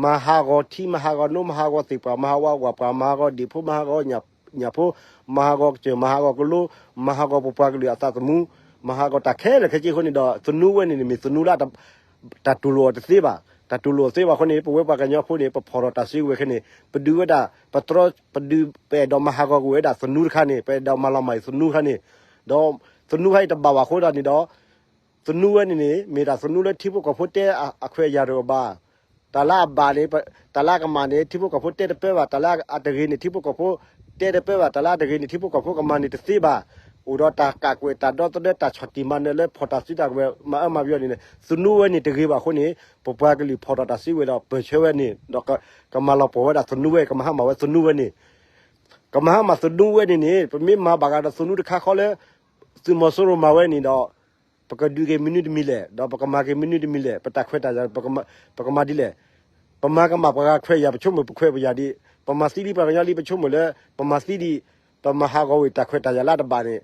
မၤဟးဂီၤထံ မၤဟးဂီၤနိ မၤဟးဂီၤသ့ၣ်ပှၢ် မၤဟးဂီၤဝၣ်ပှၢ် မၤဟးဂီၤဒ့ၣ်ဖိ မၤဟးဂီၤညၣ်ဖိ, မၤဟးဂီၤကစၢၢ် မၤဟးဂီၤကလိ, မၤဟးဂီၤပပှၤကလုာ်အသးသမူ, မၤဟးဂီၤတၢ်ခဲလၢာ်ခဲဆ့အဃိန့ၣ်ဒီး သနူဝဲန့ၣ်န့ၣ်မ့ၢ်သနူလၢ တၢ်တူၢ်လိာ်အီၤတသ့ဘၣ်. တၢ်တူၢ်လိာ်အီၤသ့ဘၣ်အဃိန့ၣ် ပဝဲပှၤကညီဖိန့ၣ် ပဖီၣ်ထီၣ်တၢ်စုကဝဲၤခဲန့ၣ် ပဒုးဝဲဒၣ် ပတြီ ပဒုး ပအဲၣ်ဒိးမၤဟးဂီၤကွံာ်ဝဲဒၣ်သနူတခါန့ၣ် ပအဲၣ်ဒိးမၤလီၤမၢ်အံၤသနူတခါန့ၣ်, ဒီးသနူတခါအံၤတဘၣ်ဘၣ်အဃိသတးန့ၣ်ဒီး သနူဝဲန့ၣ်န့ၣ် မ့ၢ်တၢ်သနူလၢထံဖိကီၢ်ဖိတဲအခွဲးအယာ်တအိၣ်ဘၣ်. တၢ်လၢအဘၣ်န့ၣ် တၢ်လၢအကမၣ်န့ၣ် ထံဖိကီၢ်ဖိတဲတပၢဘၣ်, တၢ်လၢအတဂ့ၤန့ၣ် ထံဖိကီၢ်ဖိတဲတပၢဘၣ်, တၢ်လၢအတဂ့ၤန့ၣ် ထံဖိကီၢ်ဖိကမၤန့ၣ်တသ့ဘၣ်. အိၣ်ဒီးတၢ်ကးကွဲးတၢ်ဒီသဒၢ တၢ်ဆီၣ်တံၢ်မၤနၢၤလၢဖီၣ်တၢ်စုတၢ်ကဝဲၤ မၤအၢမၤပယီၤန့ၣ် သနူဝဲန့ၣ်တဂ့ၤဘၣ်အဃိန့ၣ် ပပှၤကလုာ်ဖီၣ်ထီၣ်တၢ်စုကဝဲၤဒီးပၢၢ်ဆၢဝဲန့ၣ် ဒီးကမၤလီၤပှီၢ်ဝဲဒၣ်သနူဝဲ ကမၤဟါမၢ်ဝဲသနူဝဲန့ၣ် ကမၤဟါမၢ်သနူဝဲန့ၣ်န့ၣ် ပမ့ၢ်မၤဘၣ်ဃးဒီးသနူတခါဃီလၢ သုးမီၤစိရိၤမၤဝဲန့ၣ်ဒီး ပကဒုးက့ၤမနုၤတမံၤလဲၣ်, ဒီးပကမၤက့ၤမနုၤတမံၤလဲၣ်, ပတၢ်ခွဲးတၢ်ယာ် ပကမၤဒ်လဲၣ်. ပမၤကမၣ်ပှၤဂၤခွဲးယာ် ပဆိကမိၣ်ပခွဲးပယာ်ဒံး, ပမၤသံဒံးပှၤကညီလံ ပဆိကမိၣ်လၢ ပမၤသံဒံး ပမၤဟးဂီၤဝံၤတၢ်ခွဲးတၢ်ယာ်လၢအတဘၣ်န့ၣ်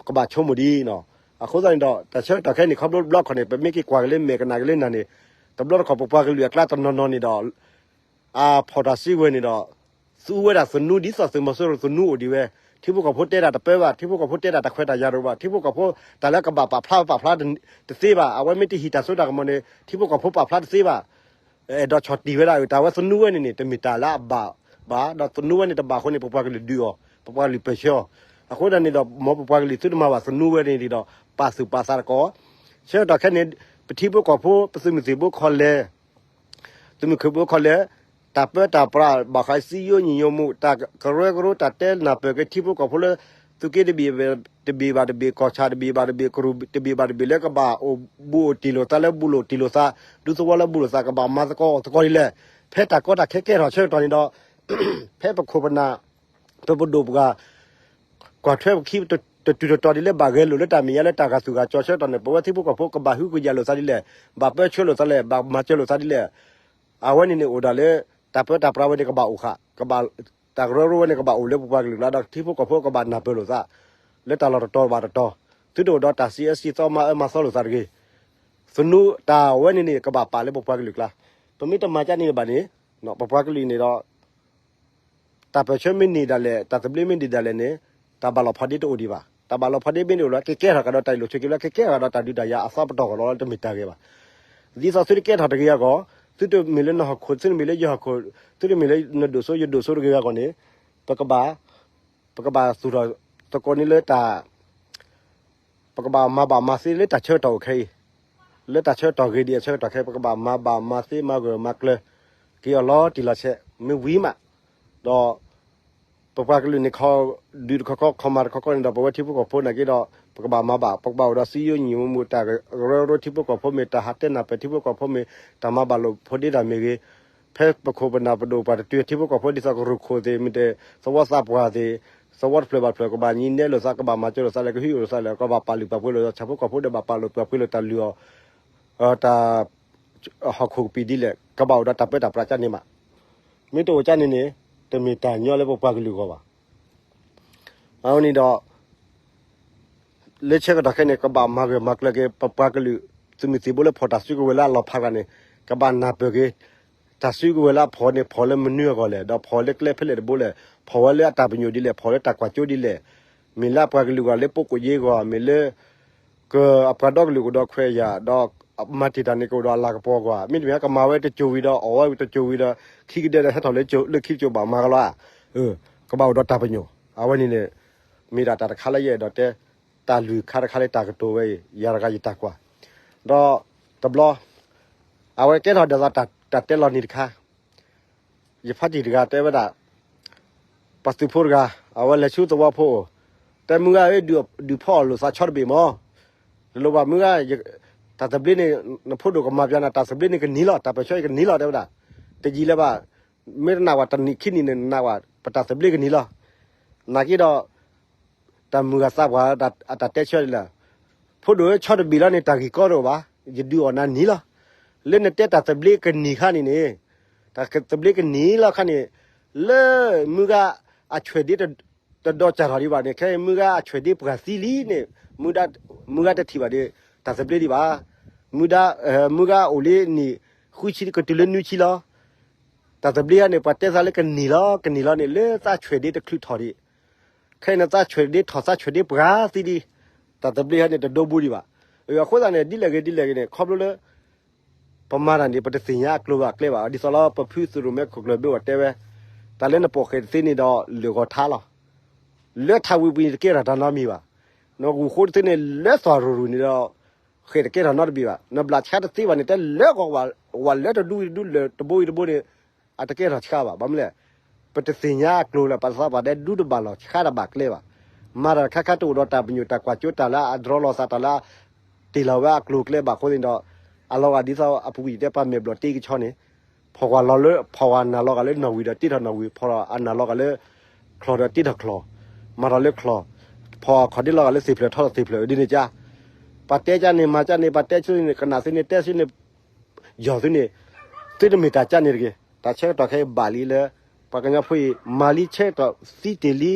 ကဘၣ်ဆိကမိၣ်ဒံးနီၤ. အဃိသတးန့ၣ်ဒီး တၢ်ဆၢကတီၢ်ခဲအံၤန့ၣ် ခီဖျိတဘျီတခီၣ်န့ၣ် ပမ့ၢ်က့ၤကွၢ်က့ၤလၢမဲာ်ကနၣ်က့ၤလၢနၢ်န့ၣ် တဘျီတခီၣ်ပပှၤကလုာ်အကျါတနီၤနီၤန့ၣ်ဒီး အဖီၣ်တၢ်စုကဝဲၤန့ၣ်ဒီး သူဝဲဒၣ်သနူဒ်သိးသုးမီၤစိရိၤသနူအိၣ်ဒံးဝဲ, ထံဖိကီၢ်ဖိတဲတၢ်တပၢဘၣ်, ထံဖိကီၢ်ဖိတဲတၢ်တခွဲးတၢ်ယာ်တအိၣ်ဘၣ်, ထံဖိကီၢ်ဖိတၢ်လၢကဘၣ်ပာ်ဖျါပာ်ဖျါတသ့ဘၣ်, အဝဲမ့ၢ်တဟံးတၢ်စိတၢ်ကမီၤန့ၣ် ထံဖိကီၢ်ဖိပာ်ဖျါတသ့ဘၣ်. အဲၣ်ဒိးဆီၣ်တံၢ်ဝဲဒၣ် တၢ်ဝဲသနူဝဲန့ၣ်န့ၣ် တမ့ၢ်တၢ်လၢအဘၣ်ဘၣ်, ဒီးသနူဝဲန့ၣ်တဘၣ်အဃိန့ၣ် ပပှၤကလုာ်ဒုးအီၤ, ပပှၤကလုာ်ပၢၢ်ဆၢအီၤ. အဃိသတးန့ၣ်ဒီး မ်ပပှၤကလုာ်သုတမၤဘၣ်သနူဝဲန့ၣ်ဒီး ပာ်သူၣ်ပာ်သးတက့ၢ်. ဆၢကတီၢ်ခဲအံၤန့ၣ် ပထံဖိကီၢ်ဖိ ပသုးမုၢ်သံၣ်ဘိခီလဲၣ် သုးမုၢ်သံၣ်ဘိခီလဲၣ် တၢ်ပၢတၢ်ပြး ဘၣ်ဃးစည်းရုံးညီညွတ်မှု တၢ်ကရၢကရိ တၢ်တဲနၢ်ပၢၢ်က့ၤထံဖိကီၢ်ဖိလၢ သုးက့တဘ့ၣ်ဘၣ်တဘ့ၣ် ကီၢ်ဆၣ်တဘ့ၣ်ဘၣ်တဘ့ၣ် ကရူၢ်တဘ့ၣ်ဘၣ်တဘ့ၣ်လၢကဘၣ်အိၣ်ဘူးအိၣ်တံၢ်လိာ်သး လၢဘူးလိာ်တံၢ်လိာ်သး ဒူသဝီလၢဘူးလိာ်သး ကဘၣ်မၤသကိးအီၤသကိးဒ်လဲၣ်. ဖဲတၢ်ကီတၢ်ခဲကဲထီၣ်ဆၢကတီၢ်န့ၣ်ဒီး ဖဲပခိၣ်ပနၢ် ပပဒိၣ်ပှၤ ကွၢ်ထွဲပခံ တတုၤတတီၤဒ်လၢဘၣ်ဂဲၤလိာ်လၢတၢ်မဲာ်ညါလၢတၢ်ဂာ်သူၣ်ဂာ်ကၠီဆၢကတီၢ်န့ၣ် ပဝဲထံဖိကီၢ်ဖိကဘၣ်ဟုကယာ်လိာ်သးဒ်လဲၣ်, ဘၣ်ပၢဆှၢလိာ်သးလဲၣ်, ဘၣ်မၤစၢၤလိာ်သးဒ်လဲၣ်. အဝဲန့ၣ်န့ၣ်အိၣ်ဒၣ်လၢ တၢ်ပၢတၢ်ပြးဝဲန့ၣ်ကဘၣ်အိၣ်ဃာ်, ကဘၣ် တၢ်ကရၢကရိဝဲန့ၣ်ကဘၣ်အိၣ်လၢပပှၤကလုာ်ကျါဒီးထံဖိကီၢ်ဖိကဘၣ်နၢ်ပၢၢ်လိာ်သး လၢတၢ်လီၢ်တတီၤဘၣ်တတီၤ, သုတအိၣ်ဒီးတၢ်စံးအၢစံးသီမၤအၢမၤသီလိာ်သးတဂ့ၤ. သနူတၢ်ဝဲန့ၣ်န့ၣ် ကဘၣ်ပာ်လၢပပှၤကလုာ်ကျါ, ပမ့ၢ်တမၤကန့ၣ်ဘၣ်န့ၣ် ပပှၤကလုာ်န့ၣ်ဒီး တၢ်ပၢၢ်ဆၢမ့ၢ်န့ၢ်ဒၣ်လဲာ် တၢ်သဘျ့မ့ၢ်န့ၢ်ဒၣ်လဲာ်န့ၣ် တၢ်ဘၣ်လီၤဖီဒ့တအိၣ်ဒံးဘၣ်. တၢ်ဘၣ်လီၤဖီဒ့မ့ၢ်န့ၢ်အိၣ်လီၤ ကကဲထီၣ်ကဒီးတၢ်အ့ၣ်လိာ်ဆိးက့လီၤ ကကဲထီၣ်ကဒီးတၢ်ဒုးတၢ်ယၤအသီပတီၢ်ကီၢ်လီၤ တမ့ၢ်တၢ်ဂ့ၤဘၣ်. ဒ်သိးသုတကဲထီၣ်တဂ့ၤအဂီၢ် သုတမ့ၢ်လၢနဟီၣ်ခိၣ် သုတမ့ၢ်လၢယဟီၣ်ခိၣ် သုတမ့ၢ်လၢနဒိၣ်စိ ယဒိၣ်စိတဂ့ၤအဂီၢ်န့ၣ် ပကဘၣ် ပကဘၣ်သူၣ်ထီၣ်သကိးန့ၣ်လၢတၢ် ပကဘၣ်မၤဘၣ်မၤသ့လၢတၢ်ဆၢကတီၢ်အိၣ်ခဲအံၤ, လၢတၢ်ဆၢကတီၢ်ဂ့ၤဒံးအဆၢကတီၢ်ခဲ ပကဘၣ်မၤဘၣ်မၤသ့မၤဂၢၢ်မၤကျၢၤက့ၤအီၤလီၤတံၢ်လီၤဆဲး မ့ၢ်ဝံၤမး ဒီး ပပှၤကလုာ်န့ၣ် ခီဒုးတခီခီ ခီမၤတခီခီန့ၣ်ဒီး ပဝဲထံဖိကီၢ်ဖိနာ်က့ဒီး ပကဘၣ်မၤဘၣ် ပကဘၣ်အိၣ်ဒီးစည်းရုံးညီညွတ်မှု တၢ်ကရၢကရိထံဖိကီၢ်ဖိမ့ၢ် တၢ်ဟးတဲနၢ်ပၢၢ်ထံဖိကီၢ်ဖိမ့ၢ် တၢ်မၤဘၣ်လိာ်ဖိးဒ့တၢ်မ့ၢ်ဂ့ၤ ဖဲပခိၣ်ပနၢ်ပဒိၣ်ပှၤတတုၤ ထံဖိကီၢ်ဖိဒ်သိးကရူၢ်ခိၣ်သ့ၣ် မ့ၢ်တဲ သဝီသးပှၢ်သ့ၣ် သဝီတဖျၢၣ်ဘၣ်တဖျၢၣ် ကဘၣ်ညံနဲလိာ်သး ကဘၣ်မၤစၢၤလိာ်သးလၢကဟုလိာ်သးလၢ ကဘၣ်ပာ်လုၢ်ပာ်ပှ့ၤလိာ်သး ဆၣ်ဖိကီၢ်ဖိဒီးဘၣ်ပာ်လုၢ်ပာ်ပှ့ၤလိာ်တၢ်လုၢ်အီၣ် တၢ် ဟီၣ်ခိၣ်ကပံာ်ဒ်လဲၣ် ကဘၣ်အိၣ်ဒီးတၢ်ပၢတၢ်ပြးကန့ၣ်မး မ့ၢ်တအိၣ်ကန့ၣ်န့ၣ် တမ့ၢ်တၢ်ညီလၢပပှၤကလုာ်အဂီၢ်ဘၣ်. အဝဲန့ၣ်ဒီး လၢဆၢကတီၢ်ခဲအံၤန့ၣ် ကဘၣ်မၤဂၢၢ်မၤကျၢၤက့ၤ ပပှၤကလုာ် သုးမုၢ်သံၣ်ဘိလၢဖီၣ်တၢ်စုကဝဲၤလၢအလီၤဖးတဂၤန့ၣ် ကဘၣ်နၢ်ပၢၢ်က့ၤ တၢ်စုကဝဲၤလၢအဖီၣ်န့ၣ် ဖီၣ်လၢမနုၤအဂီၢ်လဲၣ် ဒီးဖီၣ်လၢကျဲဖဲလဲၣ်တဘိလဲၣ် ဖီၣ်ဝဲလၢအတၢ်ပညိၣ်ဒ်လဲၣ် ဖီၣ်လၢတၢ်ကွၢ်စိဒ်လဲၣ် မ့ၢ်လၢအပှၤကလုာ်အဂီၢ် လၢပကိးယ့ၢ်အဂီၢ် မ့ၢ်လၢ ကအပှၤဒီကလုာ်ကအိၣ်ဒီးခွဲးယာ် ဒီးမၤတ့ၢ်တၢ်န့ၣ် ကအိၣ်ဒီးအလၤကပီၤကွၢ် မ့တမ့ၢ် ကမၤဝဲတစိၤဝံၤဒီး အီၣ်ဝဲတစိၤဝံၤဒီး ခံကဒဲဒီး ဟဲထီၣ်လၢလၢခံတစိၤဘၣ်မၤကလီၤဧါ. ကဘၣ်အိၣ်ဒီးတၢ်ပညိၣ် အဝဲန့ၣ်န့ၣ် မ့ၢ်ဒၣ်တၢ်တခါလၢယအဲၣ်ဒိးတဲ တၢ်လုၢ်ခါတခါလၢတၢ်ကတိၤဝဲအံၤ ယၤတဂၤယတၢ်ကွၢ် ဒီးတဘျီ အဝဲကဲထီၣ်ဒ်သိးတၢ်တဲလီၤနံၤတခါ ယဖါတံၢ်တဂၤတဲဝဲဒၣ် ပှၤသုးဖိတဂၤ အဝဲလဲၤဆူသဝီဖိအိၣ် တဲမုၢ်ဂၤဧၢ ဒုးဖီၣ်အီၣ်လိာ်သးဆီတဘ့ၣ်မး တလိၣ်ဘၣ်မုၢ်ဂၤ တၢ်သဘျ့န့ၣ် နဖိဒိၣ်ကမၤပျးနၤ တၢ်သဘျ့န့ၣ်ကနံၤလီၤ တၢ်ပၢၢ်ဆၢအံၤကနံၤလီၤ တဲဝဲဒၣ် တယံာ်လၢၤဘၣ် မ့ၢ်တနာ်ဝဲတနံၣ်ခံနံၣ်န့ၣ် နနာ်ဝဲ ပတၢ်သဘျ့ကနံၤလီၤ နာ်က့ဒီး တၢ်မုၢ်ဂၤသးပှၢ်အတၢ်တဲဆၢဒ်လဲၣ် ဖိဒိၣ်ဧၢ ဆီတဘ့ၣ်လီၤန့ၣ် တၢ်ဂ့ၢ်ကီတအိၣ်ဘၣ် ယဒုးအီၣ်နၤနံၤလီၤ လၢနတဲတၢ်သဘျ့ကနံၤခါန့ၣ်န့ၣ် တၢ်သဘျ့ကနံၤလီၤခါန့ၣ် လၢမုၢ်ဂၤအဆွဲးဒ့ တဒီးစးထီၣ်ဒံးဘၣ်န့ၣ် ခဲအံၤမုၢ်ဂၤအဆွဲးဒ့ပှၤသံလံန့ၣ် မုၢ်ဂၤတထံၣ်ဘၣ်ဒီး တၢ်သဘျ့ဒံးဘၣ်. မုၢ်ဂၤ, မုၢ်ဂၤအိၣ်လံနံၣ်ဃုဆံကတုၤလၢနွံဆံလီၤ. တၢ်သဘျ့န့ၣ် ပှၤတဲသးလၢကန့ၢ်လီၤ ကန့ၢ်လီၤန့ၣ် လၢသးဆွဲးဒ့တချုးထီၣ်ဒံး ခဲအံၤန့ၣ် သးဆွဲးဒ့ထီၣ် သးဆွဲးဒ့ပှၤသံလံ. တၢ်သဘျ့ဟဲန့ၣ် တဒိဘိဒံးဘၣ်. အဃိသတးန့ၣ် ဒ်လဲၣ်ဂ့ၤဒ်လဲၣ်ဂ့ၤန့ၣ် ခီဖျိလၢ ပမၤတၢ်န့ၣ် ပတသ့ၣ်ညါအကျိၤဘၣ်အကျဲဘၣ်. ဒ်သိးလၢပဖုသုးရိၣ်မဲခိၣ်ကျၢၢ်ဘ့ၣ်အီၤတဲဝဲ, တၢ်လၢနပိာ်ဃဲၤတသ့န့ၣ်ဒီး လၢာ်ဂီၤထါလီၤ. လၢထးဝံၤပူၤန့ၣ် တကဲထီၣ်တၢ်နီတမံၤဘၣ်. နဂုာ်ဃိတသ့န့ၣ် လၢသွၣ်ရူၢ်ရူၢ်န့ၣ်ဒီး ဃဲၤတကဲထီၣ်နီတဘ့ၣ်ဘၣ်. နဘျးဆှါတသ့ဘၣ်န့ၣ် တဲလၢဂီၤဝးလၢတဒူဝံၤတဒူ လၢာ်တဘိဝံၤတဘိန့ၣ် အတကဲထီၣ်ဆှါဘၣ်. ဘၣ်မနုၤလဲၣ်, ပတသ့ၣ်ညါအကျိၤလၢ ပသးပှၤဒဲးဒူတဘၣ်လီၢ်ဆှါတဘၣ်ကျဲဘၣ်. မၤတၢ်တခါခါတအိၣ်ဒီးတၢ်ပညိၣ်တၢ်ကွၢ်စိတၢ်လၢအဒြီလီၤသးတၢ်လၢ တ့ၢ်လီၤဝဲအကျိၤအကျဲဘၣ်အဃိန့ၣ်ဒီး အလီၤဂာ်ဒ်သိးအပူၤကွံာ်ယတဲပှၤမဲာ်ဘျီၣ်တ့ကဆီန့ၣ် ဖီၣ်ဝဲလီၤလၢ ဖီၣ်ဝဲနၢ်လီၤဂာ်လၢနီၣ်ဝံၤဒီးတ့ထီၣ်နီၣ်ဝံၤ ဖီၣ်လီၤအနၢ်လီၤဂာ်လၢ ချီၣ်ဒီးတ့ထီၣ်ချီၣ် မၤထီၣ်လၢချီၣ် ဖီၣ်ခီၣ်ဒ့လီၤဂာ်လၢသ့ၣ်ဖျၢၣ်ထီၣ်သ့ၣ်ဖျၢၣ်ဒ်န့ၣ်ကါ ပှၤတဲကါန့ၣ် မၤကါန့ၣ် ပှၤတဲဆူန့ၣ် ကနၣ်ဆူန့ၣ် တဲဆူန့ၣ် ယီၢ်သုန့ၣ် သုတမ့ၢ်တၢ်ကါန့ၣ်တဂ့ၤ. တၢ်ဆၢကတီၢ်ခဲအံၤဘၣ်လံလၢ ပှၤကညီဖိအံၤ မၤလံဆၢကတီၢ်သံတ့ၢ်လံ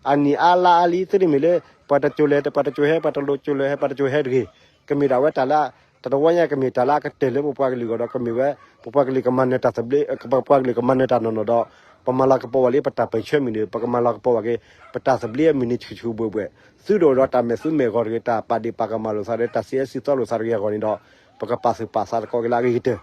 အနံၣ်အါလါအါလံ သုတမ့ၢ်လၢ ပှၤတစိၤလဲၤ ပှၤတစိၤဟဲ ပှၤတစိၤလဲၤဟဲ ပှၤတစိၤဟဲတဂ့ၤ. ကမ့ၢ်ဒၣ်ဝဲတၢ်လၢ တတဝီညါကမ့ၢ်တၢ်လၢအကတၢၢ်လၢပပှၤကလုာ်အဂီၢ်ဒီး ကမ့ၢ်ဝဲ ပပှၤကလုာ်ကမၤနၢၤတၢ်သဘျ့ ပပှၤကလုာ်ကမၤနၢၤတၢ်နီၢ်နီၢ်ဒီး ပမၤလၤကပီၤဝဲလံ ပတၢ်ပၢၢ်ဆၢမုၢ်နံၤ ပကမၤလၤကပီၤဝဲက့ၤ ပတၢ်သဘျ့အမုၢ်နံၤဆူၣ်ဆူၣ်ဘှဲၣ်ဘှဲၣ် သုတအိၣ်ဒီးတၢ်မဲာ်သူမဲာ်ဂီၤတဂ့ၤ တၢ်ပာ်ဒ့ၣ်ပာ်ကမၣ်လိာ်သးတဂ့ၤ တၢ်စံးအဲၣ်စံးသီလိာ်သးတဂ့ၤအဂီၢ်န့ၣ်ဒီး ပကပာ်သူၣ်ပာ်သးတကီၢ်က့ၤလၢအဂ့ၤကတၢၢ်.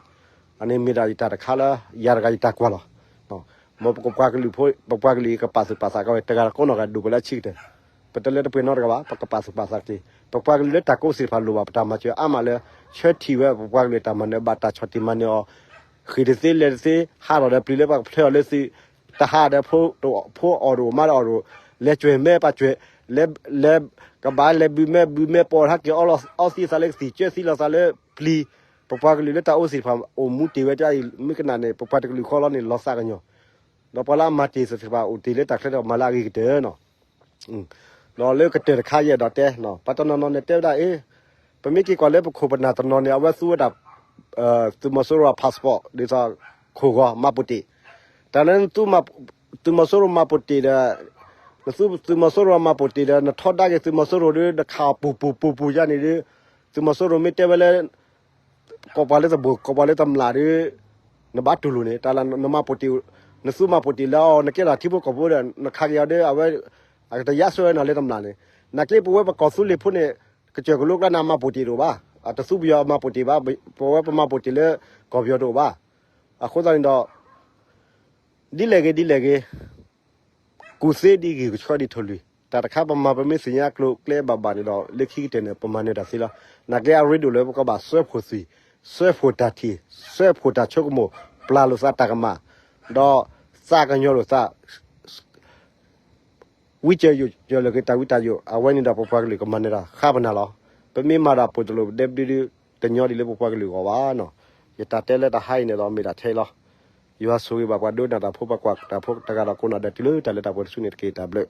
အန့ၣ်မ့ၢ်ဒၣ်ယတၢ်တခါလၢ ယၤတဂၤယတၢ်ကွၢ်လီၤ. မ်ပကပှၤကလုာ်ဖိ ပပှၤကလုာ်အံၤကပာ်သူၣ်ပာ်သးကီၢ်ဝဲ တဂၤတကိးနီၢ်ဂၤဒိၣ်ပှၤလၢအဆံးကတၢၢ် ပတလဲၤတပှဲၤနီတဂၤဘၣ် ပကပာ်သူၣ်ပာ်သးက့ၤ ပပှၤကလုာ်လၢတၢ်ကအိၣ်သ့ၣ်တဖၣ်လိၣ်ဘၣ် ပတၢ်မၤစၢၤအါမးလၢ ဆၢထံၣ်ဝဲပပှၤကလုာ်တၢ်မၤနၢၤဘၣ်တၢ်ဆီၣ်တံၢ်မၤနၢၤအီၤ ဃ့ၢ်တသ့လဲၤတသ့ ဟးထီၣ်ဒီးပျံၤလၢပှၤကဖျၢၣ်အီၤလၢသုး တဟးဒီးဖိအီၣ်တအိၣ်မါတအိၣ်တအိၣ် လဲၤကွဲၤမဲပှၤကွဲၤ လဲၤ ကဘၣ်လဲၤဘုးမဲဘုးမဲပအီၣ်ဟဲက့ၤအီလီၤအီသံးသးလၢကသံၣ် ကၢသံလီၤသးလၢပျံၤ ပပှၤကလုာ်လၢတၢ်အိၣ်သ့ၣ်တဖၣ်အိၣ်မူတ့ၢ်ဝဲဒ်အံၤ မ့ၢ်ကနၣ်န့ၣ် ပပှၤတကလုာ်ဃီလီၤန့ၣ် လီၤသးကညီၤ ဒီးပှၤလၢအမၤတ့ၢ်သ့ၣ်တဖၣ်အိၣ်တ့ၢ်လၢတၢ်ချၢဒီးမၤလၢအဂ့ၤကတၢၢ်နီၤ ဒီးလၢကတၢၢ်တခါယအဲၣ်ဒိးတဲ ပှၤတနီၤနီၤန့ၣ်တဲဝဲဒၣ်အ့ ပမ့ၢ်က့ၤကွၢ်လၢပခိၣ်ပနၢ်တနီၤန့ၣ် အဝဲသူဝဲဒၣ် သုးမီၤစိရိၤအ passport ဒ်သိးခိၣ်ဂီၤ မှတ်ပုံတင် တၢ်လၢ သုးမီၤစိရိၤ မှတ်ပုံတင် ဒီး နသူသုးမီၤစိရိၤအ မှတ်ပုံတင် ဒီး နထီဒါက့ၤသုးမီၤစိရိၤဒီး နခးအီၤပူၤပူၤပူၤပူၤယါန့ၣ်ဒီး သုးမီၤစိရိၤမ့ၢ်တဲဝဲလၢ ကိးပှၤလၢတဘိၣ် ကိးပှၤလၢတမျၢ်ဒီး နဘၣ်တူၢ်လိာ်န့ၣ် တၢ်လၢန မှတ်ပုံတင် နသူ မှတ်ပုံတင် လၢအီၤ နကဲထီၣ်ထံဖိကီၢ်ဖိဒီး နခးက့ၤအီၤဒီး အဝဲ အကတယါဆှၢဝဲနၤလၢတမျၢ်န့ၣ် နာ်က့ပဝဲပကီၢ်သူလ့ၤဖိန့ၣ် ကစၢၢ်ကလိကျါန့ၣ် မှတ်ပုံတင် တအိၣ်ဘၣ် အတသူပယီၤ မှတ်ပုံတင် ဘၣ် ပဝဲပ မှတ်ပုံတင် လၢကီၢ်ပယီၤတအိၣ်ဘၣ် အဃိသတးန့ၣ်ဒီး ဒ်လဲၣ်ဂ့ၤဒ်လဲၣ်ဂ့ၤ ကူၣ်သ့ဒ်ဂ့ၢ်ကဆှီဒ်ထိၣ်လွံၢ် တၢ်တခါပမၤပမ့ၢ်သ့ၣ်ညါအကျိၤအကျဲဘၣ်ဘၣ်န့ၣ်ဒီး လၢခံကတၢၢ်န့ၣ် ပမၤနၢၤတၢ်သ့လီၤ. နာ်က့အရ့ဒိၣ်လၢပကဘၣ်စၢဖှိၣ်သွံၣ် စၢဖှိၣ်တၢ်ထံၣ် စၢဖှိၣ်တၢ်ဆိကမိၣ် ပျၢ်လိာ်သးတၢ်ကမၣ် ဒီးသးကညီၤလိာ်သး ဝံကၢၤယိာ်ကၢၤလၢာ်က့ၤတၢ်ဝံတၢ်ယိာ် အဝဲန့ၣ်ဒီးပပှၤကလုာ်ကမၤနၢၤတၢ်ဃါပနၤလီၤ. ပမ့ၢ်မၤတၢ်ပိာ်တလိာ်ဒဲဘျုးဒုး တညီဒံးလၢပပှၤကလုာ်အဂီၢ်ဘၣ်နီၤ. ယတၢ်တဲလၢတဟါအံၤန့ၣ်ဒီးမ့ၢ်ဒၣ်ထဲအံၤလီၤ. ယွၤဆိၣ်ဂ့ၤဘၣ်ပှၤဒိကနၣ်တၢ်ဖိ ပှၤကွၢ်တၢ်ဖိတဂၤဒီးကိးနီၢ်ဒဲးတုၤလၢတၢ်လၢတၢ်ပှဲၤတစုန့ၣ်တက့ၢ်. တၢ်ဘျုး